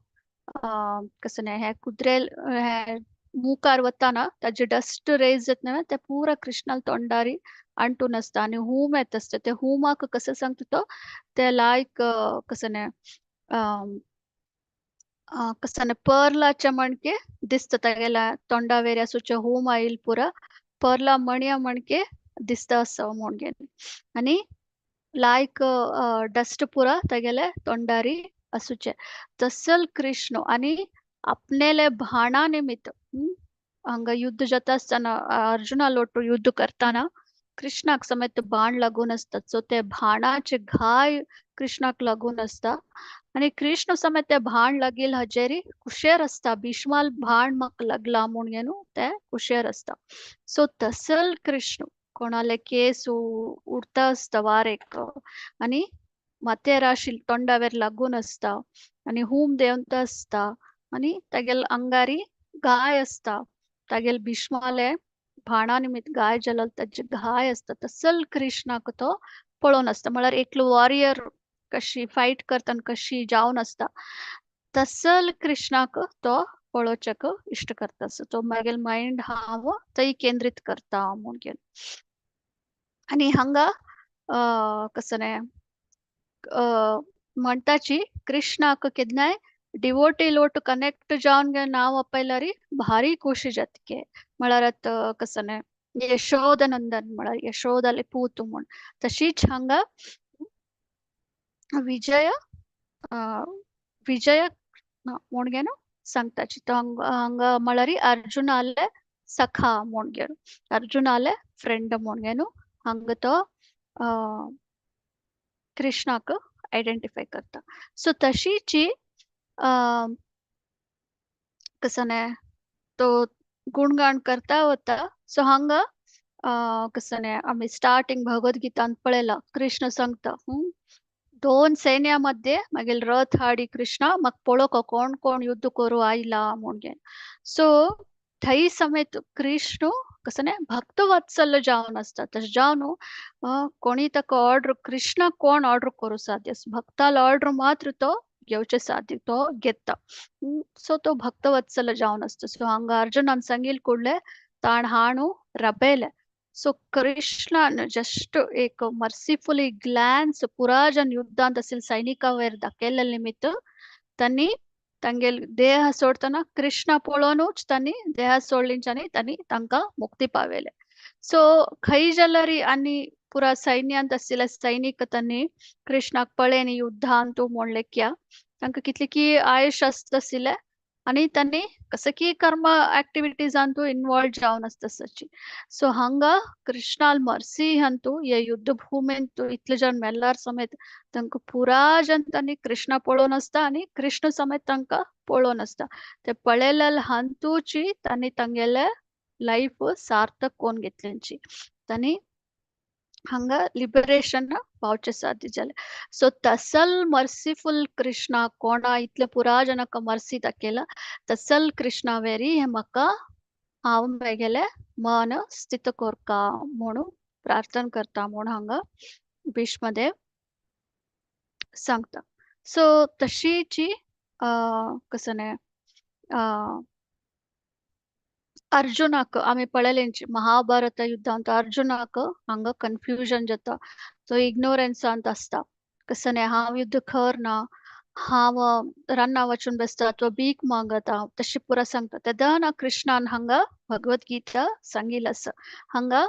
कसने हे कुद्रेल हे मुखार वताना ताजे डस्ट रेज जाता न्हय, ते पुरा कृष्णाल तोंडारी अंटून आसता आनी हूम येता आसता. ते हुमाक कसो सांगता तो, ते लायक कसने कसने पर्लाच्या मणके दिसता, तागेल्या तोंडावेर आसूचे हूम आयल पुरा पर्ला मणया मणके दिसता आसा म्हणून. आनी लायक डस्ट पुरा तागेले तोंडारी आसूचे. तसल कृष्ण आनी आपणेले भाणा निमित्त हांगा युद्ध जाता आसतना अर्जुना लोटू युद्ध करताना कृष्णाक समेत बाण लागून आसतात. सो ते भाणाचे घाय कृष्णाक लागून आसता आनी कृष्ण समेत ते भाण लागील हजेरी कुशेर आसता, भीष्माल भाण म्हाका लागला म्हूण न्हू ते कुशेर आसता. सो तसल कृष्ण कोणाले केस उडता आसता वारेक आनी माथ्यार आशिल्ले तोंडावेर लागून आसता आनी हूम देंवता आसता आनी तागेले अंगारी गाय आसता, तागेले भीष्माले भाणा निमित्त गाय जालो ताजे घाय आसता. तसल कृष्णाक तो पळोवन आसता, म्हळ्यार एकलो वॉरियर कशी फायट करता कशी जावन आसता तसल कृष्णाक तो पळोवच्याक इश्ट करता. सो तो मागीर मायंड हांव थंय केंद्रीत करता म्हणून. आनी हांगा कसने म्हणटाची कृष्णाक केन्नाय डिवोटी लोट कनेक्ट जावन नांव आपयल्यार भारी खुशी जातके, म्हळ्यार आतां कसने यशोदनंदन म्हळ्यार यशोदाले पूत म्हूण. तशीच हांगा विजय विजय म्हणगे न्हू सांगताची तो हांगा म्हळ्यार अर्जुनाले सखा म्हणगे, अर्जुनाले फ्रेंड म्हणगे न्हू हांगा तो कृष्णाक आयडेंटिफाय करता. सो तशीची कसने तो गुणगान करता वता. सो हांगा कसने आमी स्टार्टिंग भगवद्गीतान पळयला कृष्ण सांगता, दोन सैन्यामध्ये मागीर रथ हाडी कृष्णा म्हाका पळोवंक कोण कोण युद्ध करूं आयला म्हणून. सो थंय समेत कृष्ण कसने भक्तवत्सल जावन आसता, तशें जावन कोणी ताका ऑर्डर कृष्णा कोण ऑर्डर करूं साध्य, भक्ताल ऑर्डर मात्र तो घेवचे साध्य तो घेता. सो तो भक्तवत्सल जावन आसता. सो हांगा अर्जुनान सांगील कुडले ताण हाणू रबेले. सो कृष्णान जस्ट एक मर्सिफुली ग्लॅन्स पुराजन युद्धांत आशिल्ले सैनिकां वयर दाखयल्ले निमित्त तांणी तांगेल देह सोडतना कृष्णा पळोवनूच तांणी देह सोडलिंच्यानी तांणी तांकां मुक्ती पावयले. सो खंय जाल्यार आनी पुरा सैन्यांत आशिल्ले सैनीक तांणी कृष्णाक पळयनी युद्धांत म्हणले क्या तांकां कितले की आयुश आसता आशिल्लें आनी तांणी कसं की कर्म ऍक्टिव्हिटीजान तूं इन्वॉल्व जावन आसता सची. सो हांगा कृष्णाल मर्सी हंतू हे युद्ध भूमेन तूं इतले जण मेल्लार समेत तांकां पुरा जन तांणी कृष्णा पळोवन आसता आनी कृष्ण समेत तांकां पळोवन आसता. ते पळयलेले हंतूची तांणी तांगेले लायफ सार्थक कोण घेतल्यांची तांणी हांगा लिबरेशन पावचे साध्य जालें. सो तसल मर्सीफुल कृष्णा कोणा इतले पुरा जनाक मर्सी दाखयला तसल कृष्णा वेरी हे म्हाका हांव मेगेले मन स्थित कोरका म्हणून प्रार्थना करता म्हूण हांगा भीष्मदेव सांगता. सो तशीची कसं न्ही अर्जुनाक आमी पळयलेंची महाभारत युद्धांत अर्जुनाक हांगा कन्फ्युजन जाता, तो इग्नोरन्सांत आसता. कसं न्ही हांव युद्ध खर ना, हांव रान्ना वचून बसता तो भीक मागता तशी पुरा सांगता. तेन्ना कृष्णान हांगा भगवद्गीता सांगिल्लें आसा. हांगा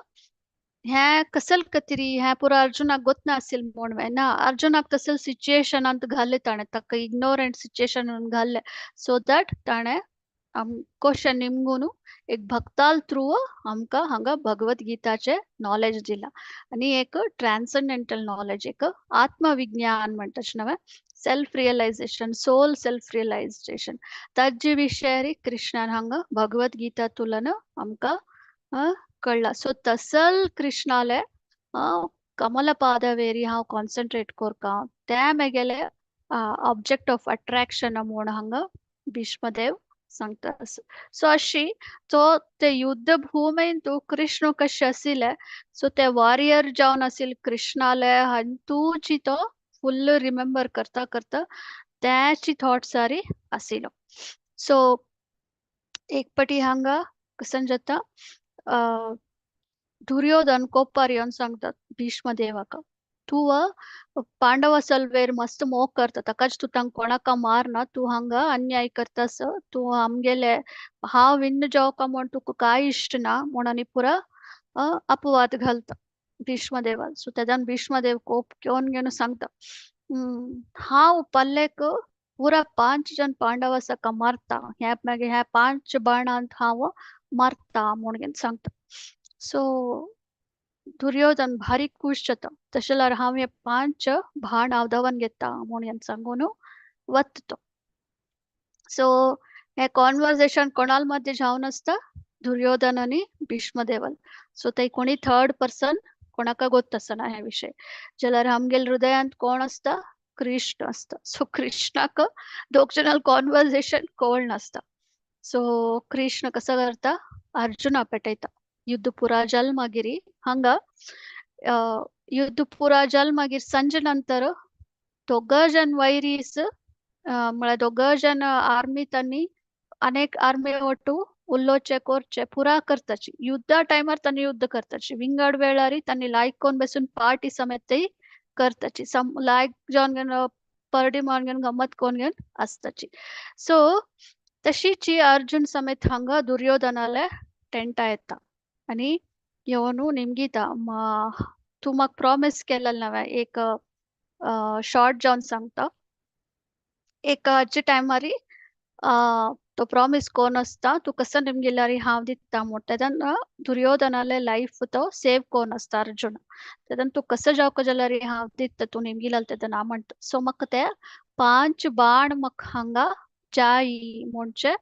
हें कसल कतिरी हें पुरा अर्जुनाक गोत नाशिल्लें म्हूण ना, अर्जुनाक तसल सिच्युएशनांत घाल्लें ताणें, ताका इग्नोरंट सिच्युएशनांत घाल्लें सो that ताणें क्वेश्चन निमगून एक भक्ताल थ्रू आमकां हांगा भगवद्गीताचे नॉलेज दिला आनी एक ट्रान्संडेंटल नॉलेज, एक आत्मविज्ञान म्हणटा नव्हे, self realisation, soul self realisation ताजे विशयारी कृष्णान हांगा भगवद्गीता तुलन आमकां कळ्ळा. सो तसल कृष्णाले कमलपादवेरी हांव कॉन्सन्ट्रेट कोरका ते मेगेले ऑब्जेक्ट ऑफ अट्रॅक्शन म्हूण हांगा भीष्मदेव सांगता. सो अशी तो ते युद्ध भूमेन तू कृष्ण कशे आशिल्ले, सो ते वॉरियर जावन आशिल्ले कृष्णाले हंतूची तो फुल्ल रिमेंबर करता करता त्याची थॉट सारी आशिल्लो. सो एक पटी हांगा कसन जाता दुर्योधन कोपार येवन सांगतात भीष्मदेवाक, तूं पांडवा सलवेर मस्त मोग करता, ताकाच तूं तांकां कोणाक मारना, तूं हांगा अन्याय करतास, तूं आमगेले हांव विन्न जावका म्हूण तुका कांय इश्ट ना म्हूण आनी पुरा अपवाद घालता भीष्मदेवान. सो तेन्ना भीष्मदेव कोप घेवन घेवन सांगता, हांव पल्लेक पुरा 5 जन पांडवा साका मारता, ह्या मागीर ह्या 5 बाणांत हांव मारता म्हूण घेवन सांगता. सो दुर्योधन भारी खुश जाता, तशें जाल्यार हांव हे 5 बाण हांव दवन घेता म्हूण हें सांगून वता तो. सो हे कॉन्वर्जेशन कोणाल मध्यें जावन आसता, दुर्योधन आनी भीष्मदेवान. सो ते कोणी थर्ड पर्सन कोणाक गोत आसना हे विशय. जाल्यार आमगेले हृदयांत कोण आसता, कृष्ण आसता. सो कृष्णाक दोग जणां कॉन्वर्जेशन कोण नासता. सो कृष्ण कसो करता, अर्जुना पेटयता. युद्ध पुरा जाल मागीर हांगा युद्ध पुरा जाल मागीर संजे नंतर दोग जन वैरीस म्हळ्यार दोग जन आर्मी तांणी अनेक आर्मी ಒಟ್ಟು उल्लोचे कोरचे पुरा करताची. युद्ध टायमार तांणी युद्ध करताची, विंगड वेळारी तांणी लायक कोन बसून पार्टी समेत करताची, लायक जावन घेवन परडी मारून घेवन गमत कोन घेवन आसताची. सो तशीची अर्जुन समेत हांगा दुर्योधनाले टेंटा येता आनी येवन निमगीता, तूं म्हाका प्रॉमीस केलेलें नव्हे, एक शॉर्ट जावन सांगता, एकाचे टायमारी तो प्रॉमीस कोण आसता, तूं कसो निमगिल्यार हांव दिता म्हूण. तेन्ना दुर्योधनाले लायफ तो सेव कोण आसता अर्जुन, तेन्ना तूं कसो जावका जाल्यार हांव दिता, तूं निमगिलाल तेन्ना म्हणटा. सो म्हाका ते 5 बाण म्हाका हांगा जाय म्हणचे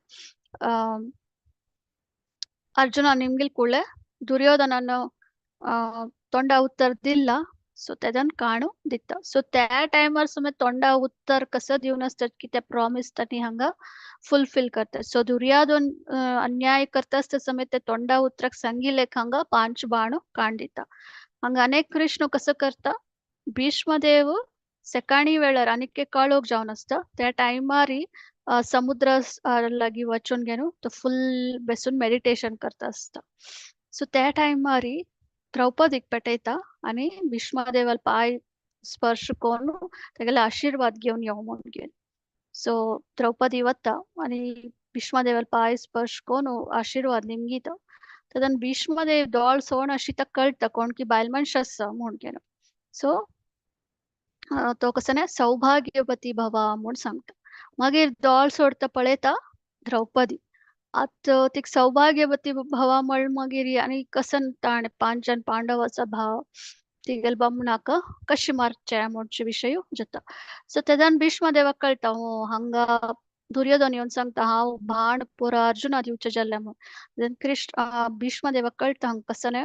अर्जुना निमगिल ಕೂಡಲೇ दुर्योधनान तोंडा उत्तर दिला. सो तेजान काणू दिता. सो त्या टायमार समेत तोंडा उत्तर कसं दिवन आसतात की ते प्रॉमीस तांणी हांगा फुलफिल करतात. सो दुर्योधन अन्याय करता आसता समेत ते तोंडा उतराक सांगिल्ले हांगा 5 बाण काण दिता. हांगा अनेक कृष्ण कसं करता, भीष्मदेव सकाळी वेळार आनीक एक काळोख जावन आसता त्या टायमारी समुद्र लागीं वचून घेवन तो फुल बसून मेडिटेशन करता आसता. सो त्या टायमारी द्रौपदीक पेटयता आनी भीष्मदेवाल पांय स्पर्श करून तेगेले आशिर्वाद घेवन यो म्हूण घेवन. सो द्रौपदी वता आनी भीष्मदेवाल पांय स्पर्श करून आशिर्वाद निमगीता. तेन्ना भीष्मदेव दोळ सोण अशी ताका कळटा कोण की बायल मनश आसा म्हूण घेवन. सो तो कसो न्ही सौभाग्यवती भवा म्हूण सांगता. मागीर दोळ सोडता पळयता द्रौपदी. आतां तिका सौभाग्यवती भवा म्हळ मागीर आनी कसन ताणें पांचजन पांडवाचो भाव तिगेले बामणाक कशें मारचें म्हणचे विशय जाता. सो तेदान भीष्मदेवाक कळटा, हांगा दुर्योधन येवन सांगता हांव भाण पुरा अर्जुना दिवचें जाल्लें म्हूण. देन कृष्ण भीष्मदेवाक कळटा हांगा कसने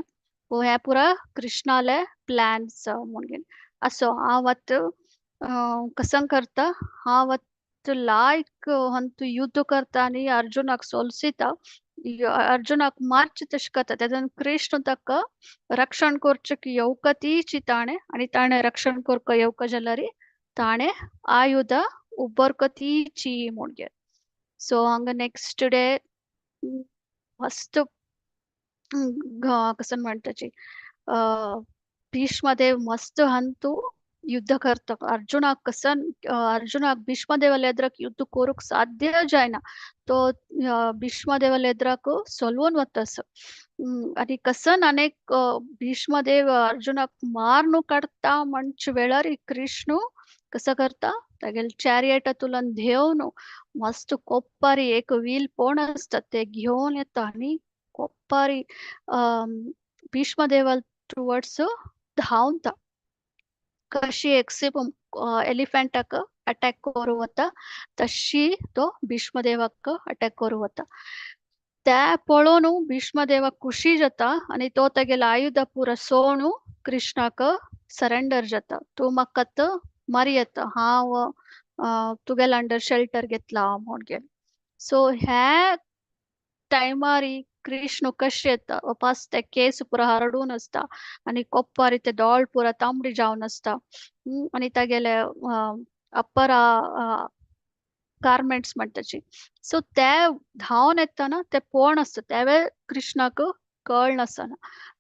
हें पुरा कृष्णाले प्लॅन्स म्हणून. असो हांव आतां कसं करता, हांव आतां लायक हंतू युद्ध करता आनी अर्जुनाक सोलसिता, अर्जुनाक मारचें तशें करता. तेन्ना कृष्ण ताका रक्षण करचें येवका तीची ताणें आनी ताणें रक्षण करका येवका जाल्यार ताणें आयुध उबरक तीची म्हणगे. सो हांगा नेक्स्ट डे मस्त कसं म्हणटाची भीष्मदेव मस्त हंतू युद्ध करता. अर्जुनाक कसन अर्जुनाक भीष्मदेवाले एद्राक युद्ध करूंक साध्य जायना, तो भीष्मदेवाले एद्राक सोलवून वता. आनी कसन अनेक भीष्मदेव अर्जुनाक मारनु काडटा म्हणचे वेळार कृष्ण कसो करता, तागेले चॅरियटांतल्यान धेवन मस्त कोप्पारी एक व्हील पोण आसता ते घेवन येता आनी कोप्पारी भीष्मदेवा टुवर्ड्स धांवता. कशी एक सिप एलिफंटाक अटॅक करूं वता तशी तो भीष्मदेवाक अटॅक करूं वता. त्या पळोवन भीष्मदेवाक खुशी जाता आनी तो तागेले आयुध पुरा सोणू कृष्णाक सरेंडर जाता. तूं म्हाका आतां मारयता, हांव तुगेले अंडर शेल्टर घेतला म्हणून. सो ह्या टायमार कृष्ण कशें येता, वापस ते केस पुरा हरडून आसता आनी कोप्पारी ते दोळ पुरा तांबडी जावन आसता आनी तागेले अप्पर गार्मेंट्स म्हणटाची. सो ते धांवन येतना ते पोण आसता तेवे कृष्णाक कळ नासतना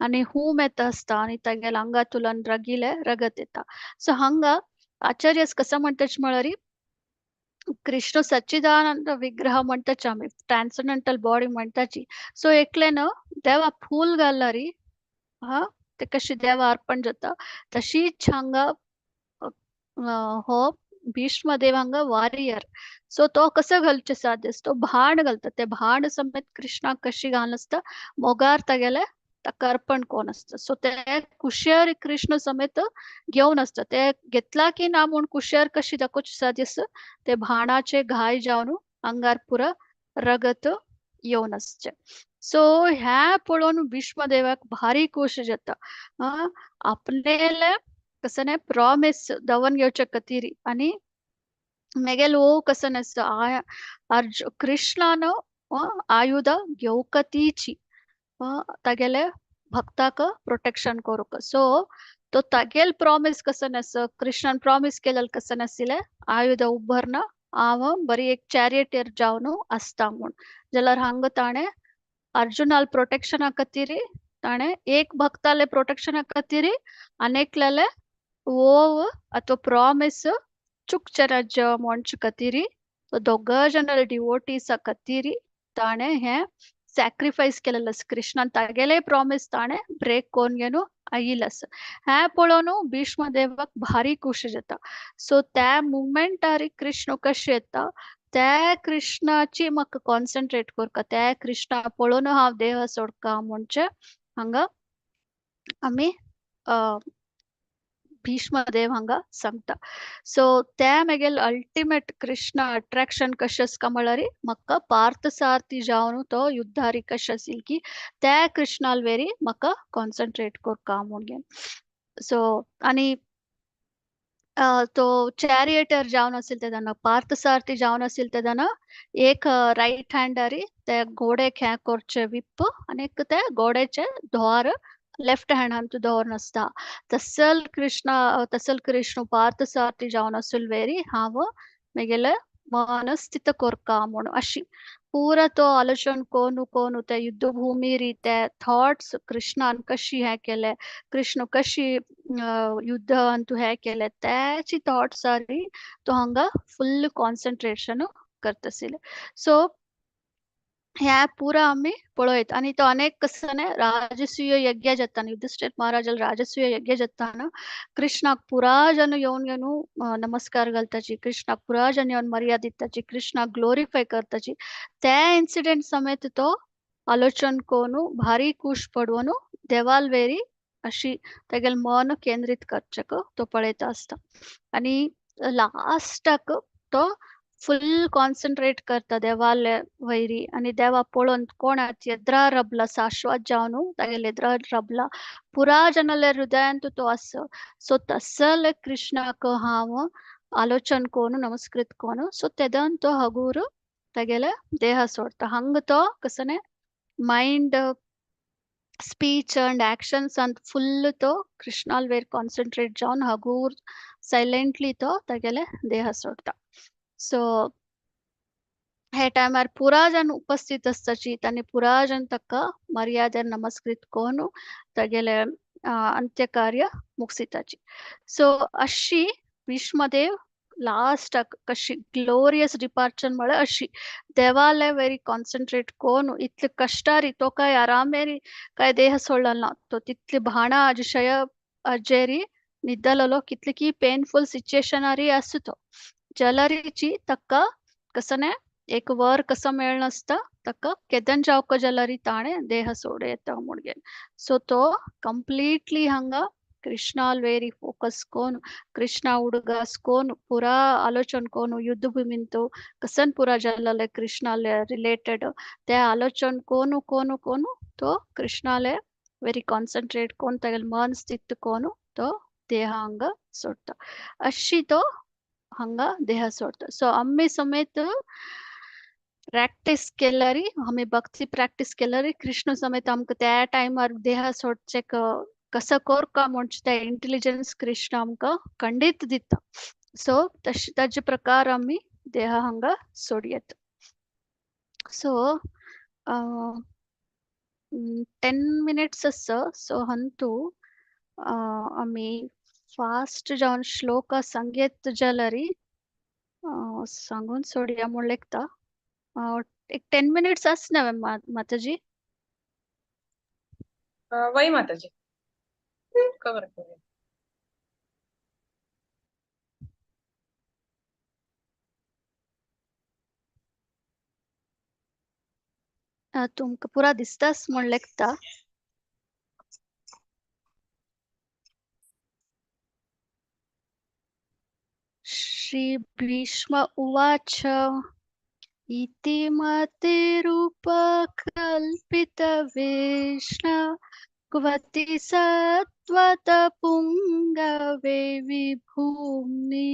आनी हूम येता आसता आनी तागेले आंगातुल्यान रगिले रगत येता. सो हांगा आचार्य कसं म्हणटाच म्हळ्यार कृष्ण सच्चिदानंद विग्रह म्हणटाच आमी, ट्रान्संडेंटल बॉडी म्हणटाची. सो एकल्यान देवा फूल घालरी हा ते कशी देवा अर्पण जाता तशीच हांगा हो भीष्मदेव हांगा वॉरियर. सो तो कसो घालचे साध्य, तो भाण घालता, ते भाण समेत कृष्णाक कशी घालून आसता मोगार तागेले ताका अर्पण कोण आसता. सो ते कुशियार कृष्ण समेत घेवन आसता, ते घेतला की ना म्हूण कुशियार कशी दाखोवची साध्य, ते भाणाचे घाय जावन आंगार पुरा रगत येवन आसचें. सो ह्या पळोवन भीष्मदेवाक भारी खोश जाता. आपलेले कसं न्ही प्रॉमिस दवन घेवचे खातीर आनी मेगेल ओ कसं आसता अर्जु कृष्णान आयुध घेवका तीची तागेले भक्ताक प्रोटेक्शन करूंक. सो तो तागेल प्रॉमिस कसं आसा, कृष्णान प्रॉमिस केलेलं कसं आशिल्लें आयुध उबरना हांव बरी एक चॅरियटीर जावन आसता म्हूण. जाल्यार हांगा ताणें अर्जुनाल प्रोटेक्शना खातीर ताणें एक भक्ताले प्रोटेक्शना खातीर अनेकल्याले ओव ಅಥವಾ ಪ್ರಾಮಿಸ್ ಚುಕ್ಚರಜ म्हणचे खातीर तो दोग जाणां डिवोटीसा खातीर ताणें हें सॅक्रिफायस केलेलें आसा. कृष्णान तागेले प्रॉमिस ताणें ब्रेक कोन्न घेवन आयिल्लें आसा. हें पळोवन भीष्मदेवाक भारी खुशी जाता. सो त्या मुमेंटार कृष्ण कशें येता त्या कृष्णाची म्हाका कॉन्सन्ट्रेट करता, त्या कृष्णा पळोवन हांव देह सोडका म्हणचे हांगा आमी भीष्मदेव हांगा सांगता. सो त्या मागीर अल्टिमेट कृष्ण अट्रॅक्शन कशें आसता म्हळ्यार म्हाका पार्थसारथी जावन तो युद्धारी कशें आशिल्ली की त्या कृष्णाल वेरी म्हाका कॉन्सन्ट्रेट करता म्हणून. सो आनी तो चॅरियटर जावन आशिल्ले तेन्ना पार्थसारथी जावन आशिल्ले तेन्ना एक रायट हँडारी ते घोड्याक हें करचें विप आनी एक ते घोड्याचे दोर लेफ्ट हँडान तूं दवरून आसता. तसल कृष्ण तसल कृष्ण पार्थसारथी जावन आशिल्ले वेरी हांव मागीर मन स्थित करता म्हूण अशी पुरा तो आलोचन कोनू कोनू ते युद्धभूमीर ते थॉट्स कृष्णान कशी हें केलें, कृष्ण कशी युद्ध तूं हें केलें त्याची थॉट्स तो हांगा फुल्ल कॉन्सन्ट्रेशन करता आशिल्ले. सो ह्या पुरा आमी पळयत. आनी तो अनेक कसने राजसूय यज्ञ जाताना, युधिष्ठिर महाराजाला राजसूय यज्ञ जाताना कृष्णाक पुरा जन येवन येवन नमस्कार घालताची, कृष्णाक पुरा जन येवन मर्याद दिताची, कृष्णाक ग्लोरिफाय करताची. त्या इन्सिडेंट समेत तो आलोचन कोनु भारी खुश पडवनु देवाल वेरी अशी तेगेल मन केंद्रित करचेक तो पळयता आसता. आनी लास्टाक तो फुल कॉन्सन्ट्रेट करता देवाले वैरी आनी देवा पळोवन कोणाच एद्रा रबला शाश्वत जावन तागेले एद्रा रबला पुरा जनाले हृदयांत तो आस. सो तसले कृष्णाक हांव आलोचन कोनु नमस्कृत कोनु. सो तेदन तो हगूर तागेले देह सोडता. हंग तो कसने माइंड स्पीच अंड एक्शन्स अंत फुल तो कृष्णाल वेर कॉन्सन्ट्रेट जावन हगूर सायलेंटली तो तागेले देह सोडता. सो हे टायमार पुरा जन उपस्थित आसताची तांणी पुरा जन ताका मर्यादेन नमस्कृत कोनु तागेले अंत्यकार्य मुगसिताची. सो अशी भीष्मदेव लास्टाक कशी ग्लोरियस डिपार्चर म्हळ्यार अशी देवाले वेरी कॉन्सन्ट्रेट कोनु इतले कश्टारी तो काय आरामेरी काय देह सोडलो ना, तो तितले भाणां अजशय अजेरी निद्दलेलो कितले की पेनफुल सिच्युएशनारी आसू तो जलरीची ताका कसने एक वर कसो मेळनासता ताका केदन जावक जलरी ताणे देह सोड येता म्हणून. सो तो कंप्लीटली हांगा कृष्णाल वेरी फोकस कोन कृष्णा उडगास कोन पुरा आलोचन कोन युद्धभूमिंतु कसन पुरा जल्लले कृष्णाले रिलेटेड ते आलोचन कोनु कोनु कोनु तो कृष्णाले वेरी कॉन्सन्ट्रेट कोन तागेले मन स्थित कोनु तो देह हांगा सोडता. अशी तो हांगा देह सोडता. सो आमी समेत प्रॅक्टीस केल्यारी आमी भक्ती प्रॅक्टीस केल्यारी कृष्ण समेत आमकां त्या टायमार देह सोडचे कसो करका म्हणचे ते इंटेलिजन्स कृष्ण आमकां खंडीत दिता. सो तशे ताजे प्रकार आमी देह हांगा सोडयेत. सो 10 मिनिट्स आसा. सो हंतू आमी फास्ट जावन श्लोक सांगीत जाल्यारी सांगून सोडया म्हूण लेखता. एक 10 मिनिट्स आस ना माताजी? वय माताजी कवर करूया. तुमकां पुरा दिसतास म्हूण लेखता. श्री भीष्म उवाच इति मतिरूपकल्पित विष्णु क्वति सत्त्वत पुंगवे विभूम्नि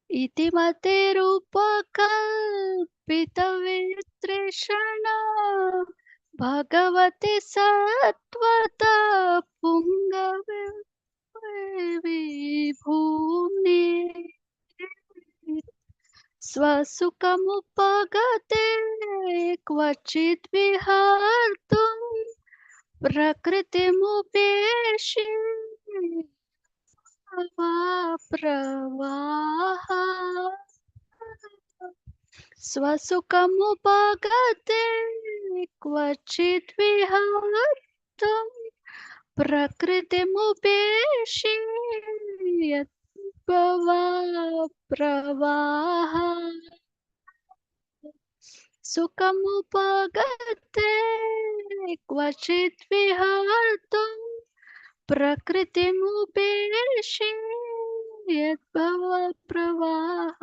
इति मतिरूपकल्पित वितृष्णा भगवति सत्त्वत पुंगवे विभूम्नि स्वसुखमुपगते क्वचित् विहर्तुं प्रकृतिमुपेशि प्रवाह स्वसुखमुपगते क्वचित् विहर्तुं प्रकृतिमुपेशि प्रवाह सुखमुपगते क्वचित् विहर्तुं प्रकृतिमुपेशि यद्भव प्रवाह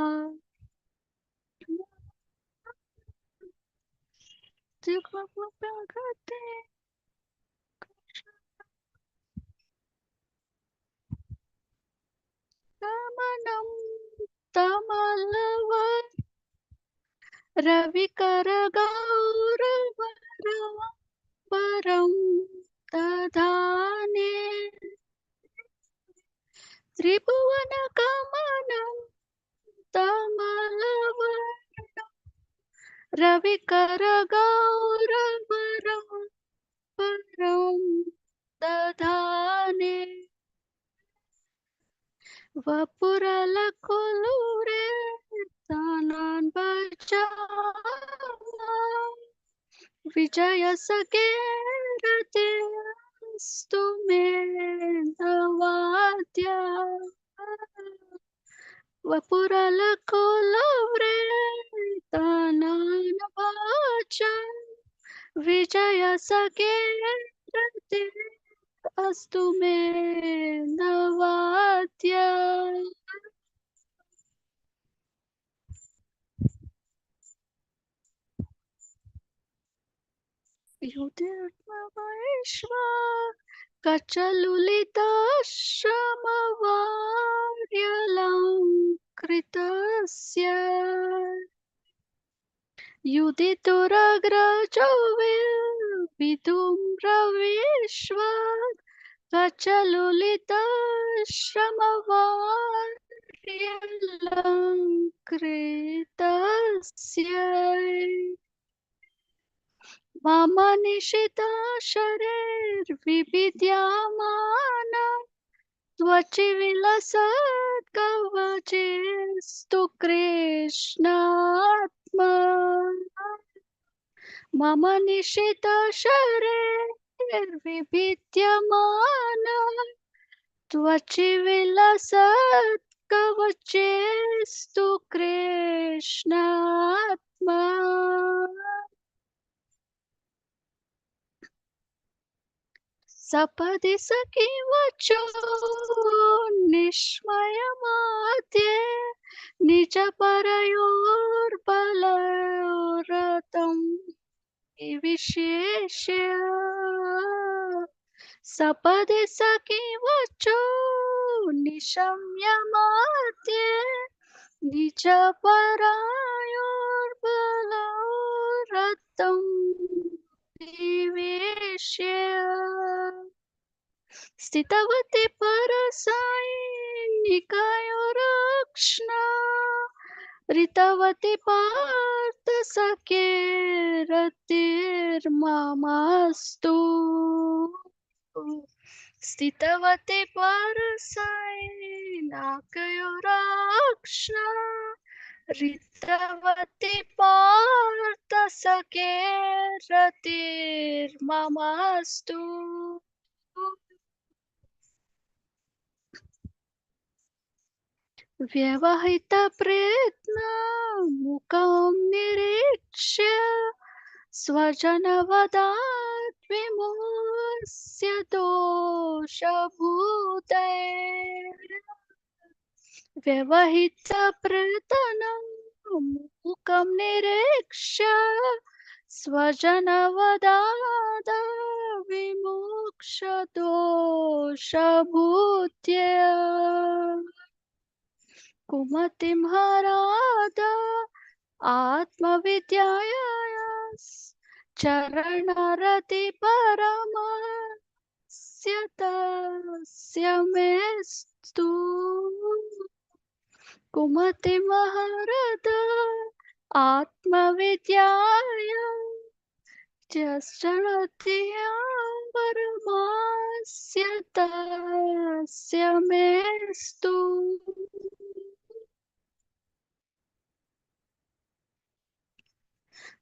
सुखमुपगते गमनं तमलव रविकर गौरवरं दधाने त्रिभुवनगमनं तमलवर्णं रविकर गौरवरं दधाने वपुरलकुलुरे तानान बचावा विजय सके रतिस्तु मे नवाद्य वपुरलकुलव्रे तानान वाचा विजय सके रते अस्तु मे नवाद्य। कचलुलिताश्रमवार्यलङ्कृतस्य युदितुरग्रजो विदुम्रविश्व कचलुलिताश्रमवार्यलङ्कृतस्य मम निशिता शरीर्विविद्यमान त्वचि विलसत्कवचेस्तु कृष्णात्मा मम निशिता शरीर्विविद्यमान त्वचि विलसत्कवचेस्तु कृष्णात्मा। सपदि सखी वचो निष्मयमाद्ये निज परयोर्बलरतं विशेष्य सपदि सखी वचो निशम्यमाद्ये निज परायोर्बलरतं विवेश्य स्थितवती परसैनिकयोरक्ष्णा ऋतवती पार्थ सखे रतिर्ममास्तु स्थितवती परसैनिकयोरक्ष्णा ऋतवती पार्थ सखे रतिर्ममास्तु। व्यवहित प्रयत्न मुखं निरीक्ष्य स्वजनवदात् विमोस्य दोषभूते व्यवहित प्रयत्न मुखं निरीक्ष्य स्वजनवदात् विमोक्ष दोषभूत्य कुमतिं हराद आत्मविद्यायास चरणरति परमस्य तस्य मेस्तु कुमतिं हरद आत्मविद्याया चरणरति परमस्य तस्य मेस्तु।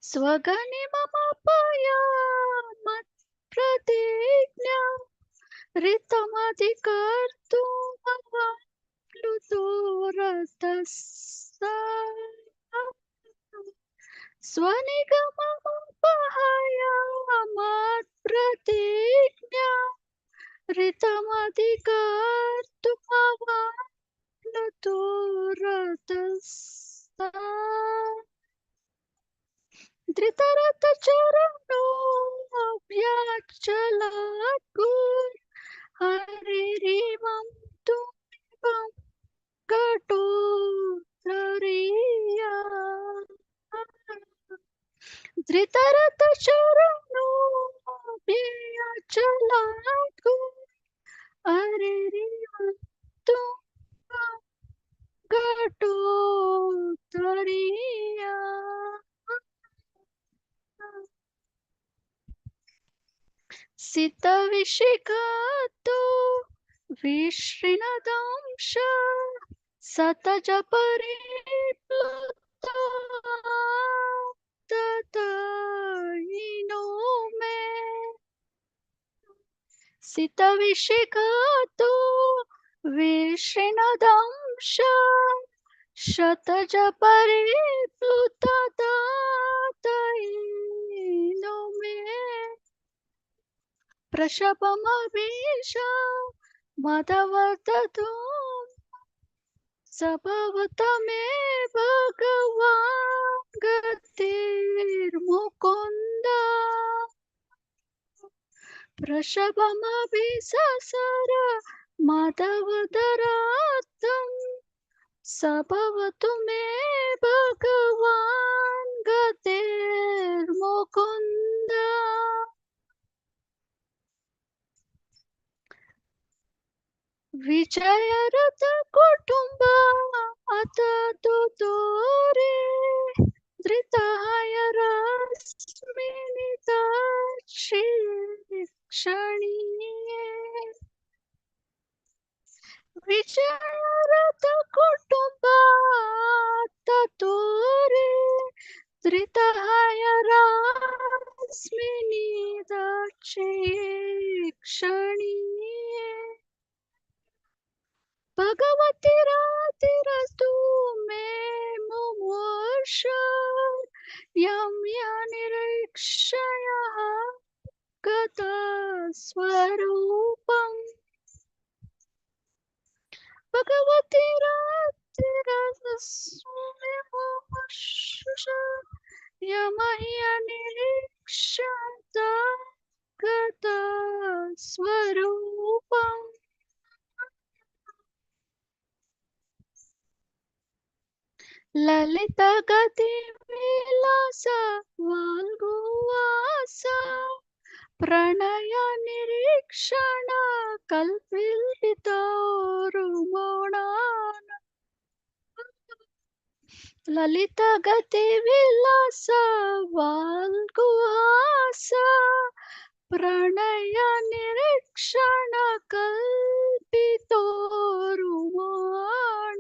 स्वगणि मम पया मत्प्रतिज्ञा ऋतमधिकर्तुं भवाप्लुतोरतस्सा स्वनिगममपहया मत्प्रतिज्ञा ऋतमधिकर्तुं भवाप्लुतोरतस्सा धृतरथ चरणो अव्याचलात्गुर हरिरिवं तुमिवं घटोत्तरीया धृतरथ चरणो अव्याचलात्गुर हरिरिवं तुमिवं घटोत्तरीया। सितविशिखातो विश्रीणदंश सतजपरिप्लुत सितविशिखतो विष्णुदंश शतजपरिप्लुतदातैनो मे प्रशपमभीष मदवततु सभवत मे भगवान् गतिर्मुकुन्द प्रशभमभिससर माधवदरात्तं सभवतु मे भगवान् गतिर्मुकुन्द. विजयरथ कुटुंब अत तु तोरे धृतहाय रश्मिनिताक्षी क्षणीये. विजयरथ कुटुंब अत तोरे धृतहाय रश्मिनिताक्षी क्षणीये. भगवती रातिरस्तु मे मुमूर्ष यं या निरीक्षयः गतस्वरूपम्. भगवती रातिरस्तु मे मुमूर्ष यं ह्य निरीक्षत गतस्वरूपम्. ललित गति विलास वाल्गुवास प्रणय निरीक्षण कल्पितोरुमोणान. ललित गति विलास वाल्गुहास प्रणय निरीक्षण कल्पितोरुमोण.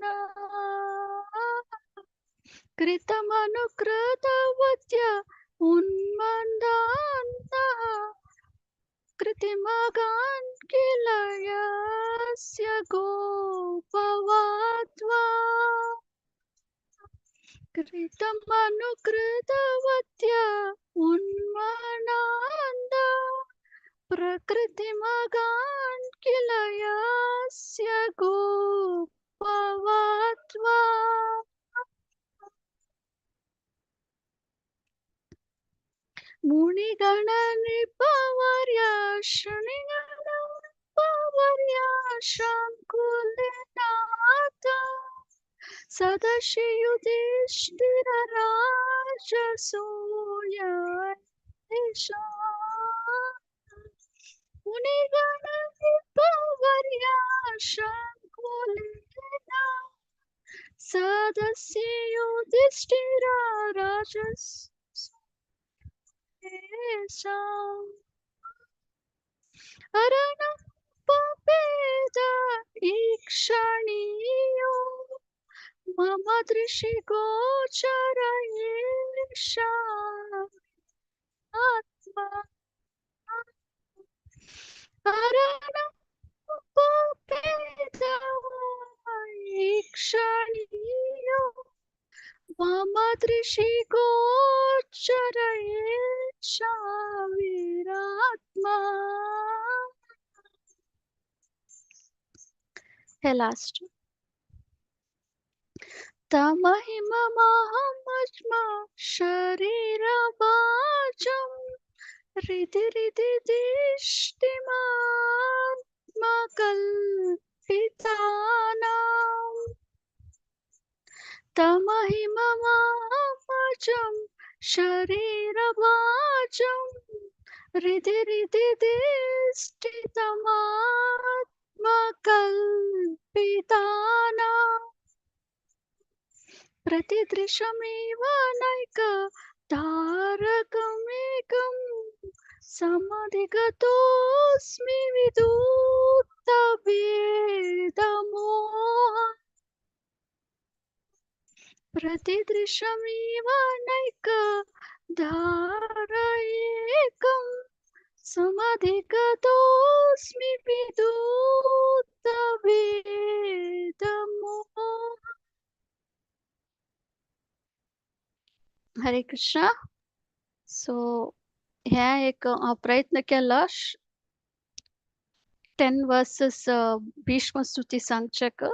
कृतमनुकृतवत्य उन्मदान्तः कृतिमगान् किल यस्य गोपवात्वा. कृतमनुकृतवत्य उन्मनान्त प्रकृतिमगान् किल यस्य गोपवात्वा. मुनिगण नृपवर्य शृणिगण नृपवर्य शङ्कुलनाथ सदसि युधिष्ठिर राजसूय एषा. मुनिगण नृपवर्य शङ्कुलनाथ सदसि युधिष्ठिर राजसूय एषा. अरणपपेद ईक्षणीयो मम दृशिगोचर एषा आत्मा. अरणपपेद ईक्षणीयो मम दृशिगोचर एषा वीरात्मा. हे लास्ट. तमहिममहमज्म शरीरवाचं हृदि हृदि दिष्टिमात्मकल्पितानां. तमहिममहमजं शरीरवाचं हृदि हृदि दिष्टितमात्मकल्पितानां. प्रतिदृशमेव नैक धारकमेकं समाधिगतोऽस्मि विदूतभेदमोह. प्रतिदृशमेव नैक धारयेकं समधिगतोऽस्मि विदूतवेदमोह. हरे कृष्णा. सो हे एक हांव प्रयत्न केला 10 वर्सेस भीष्म स्तुती सांगच्याक.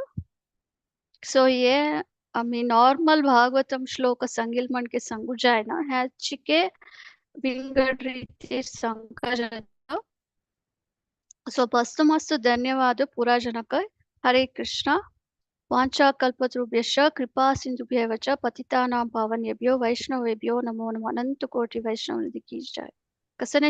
सो हे आमी नॉर्मल भागवतम श्लोक सांगील म्हणके सांगू जायना, ह्या चिके विंगड रीतीर सांगका जाता. सो मस्त मस्त धन्यवाद पुरा जनक. हरे कृष्णा. वांछा कल्पतरुभ्यश्च कृपा सिंधुभ्येव च पतितानां पावनेभ्यो वैष्णवेभ्यो नमो नमः. अनंत कोटि वैष्णव की जय. कसने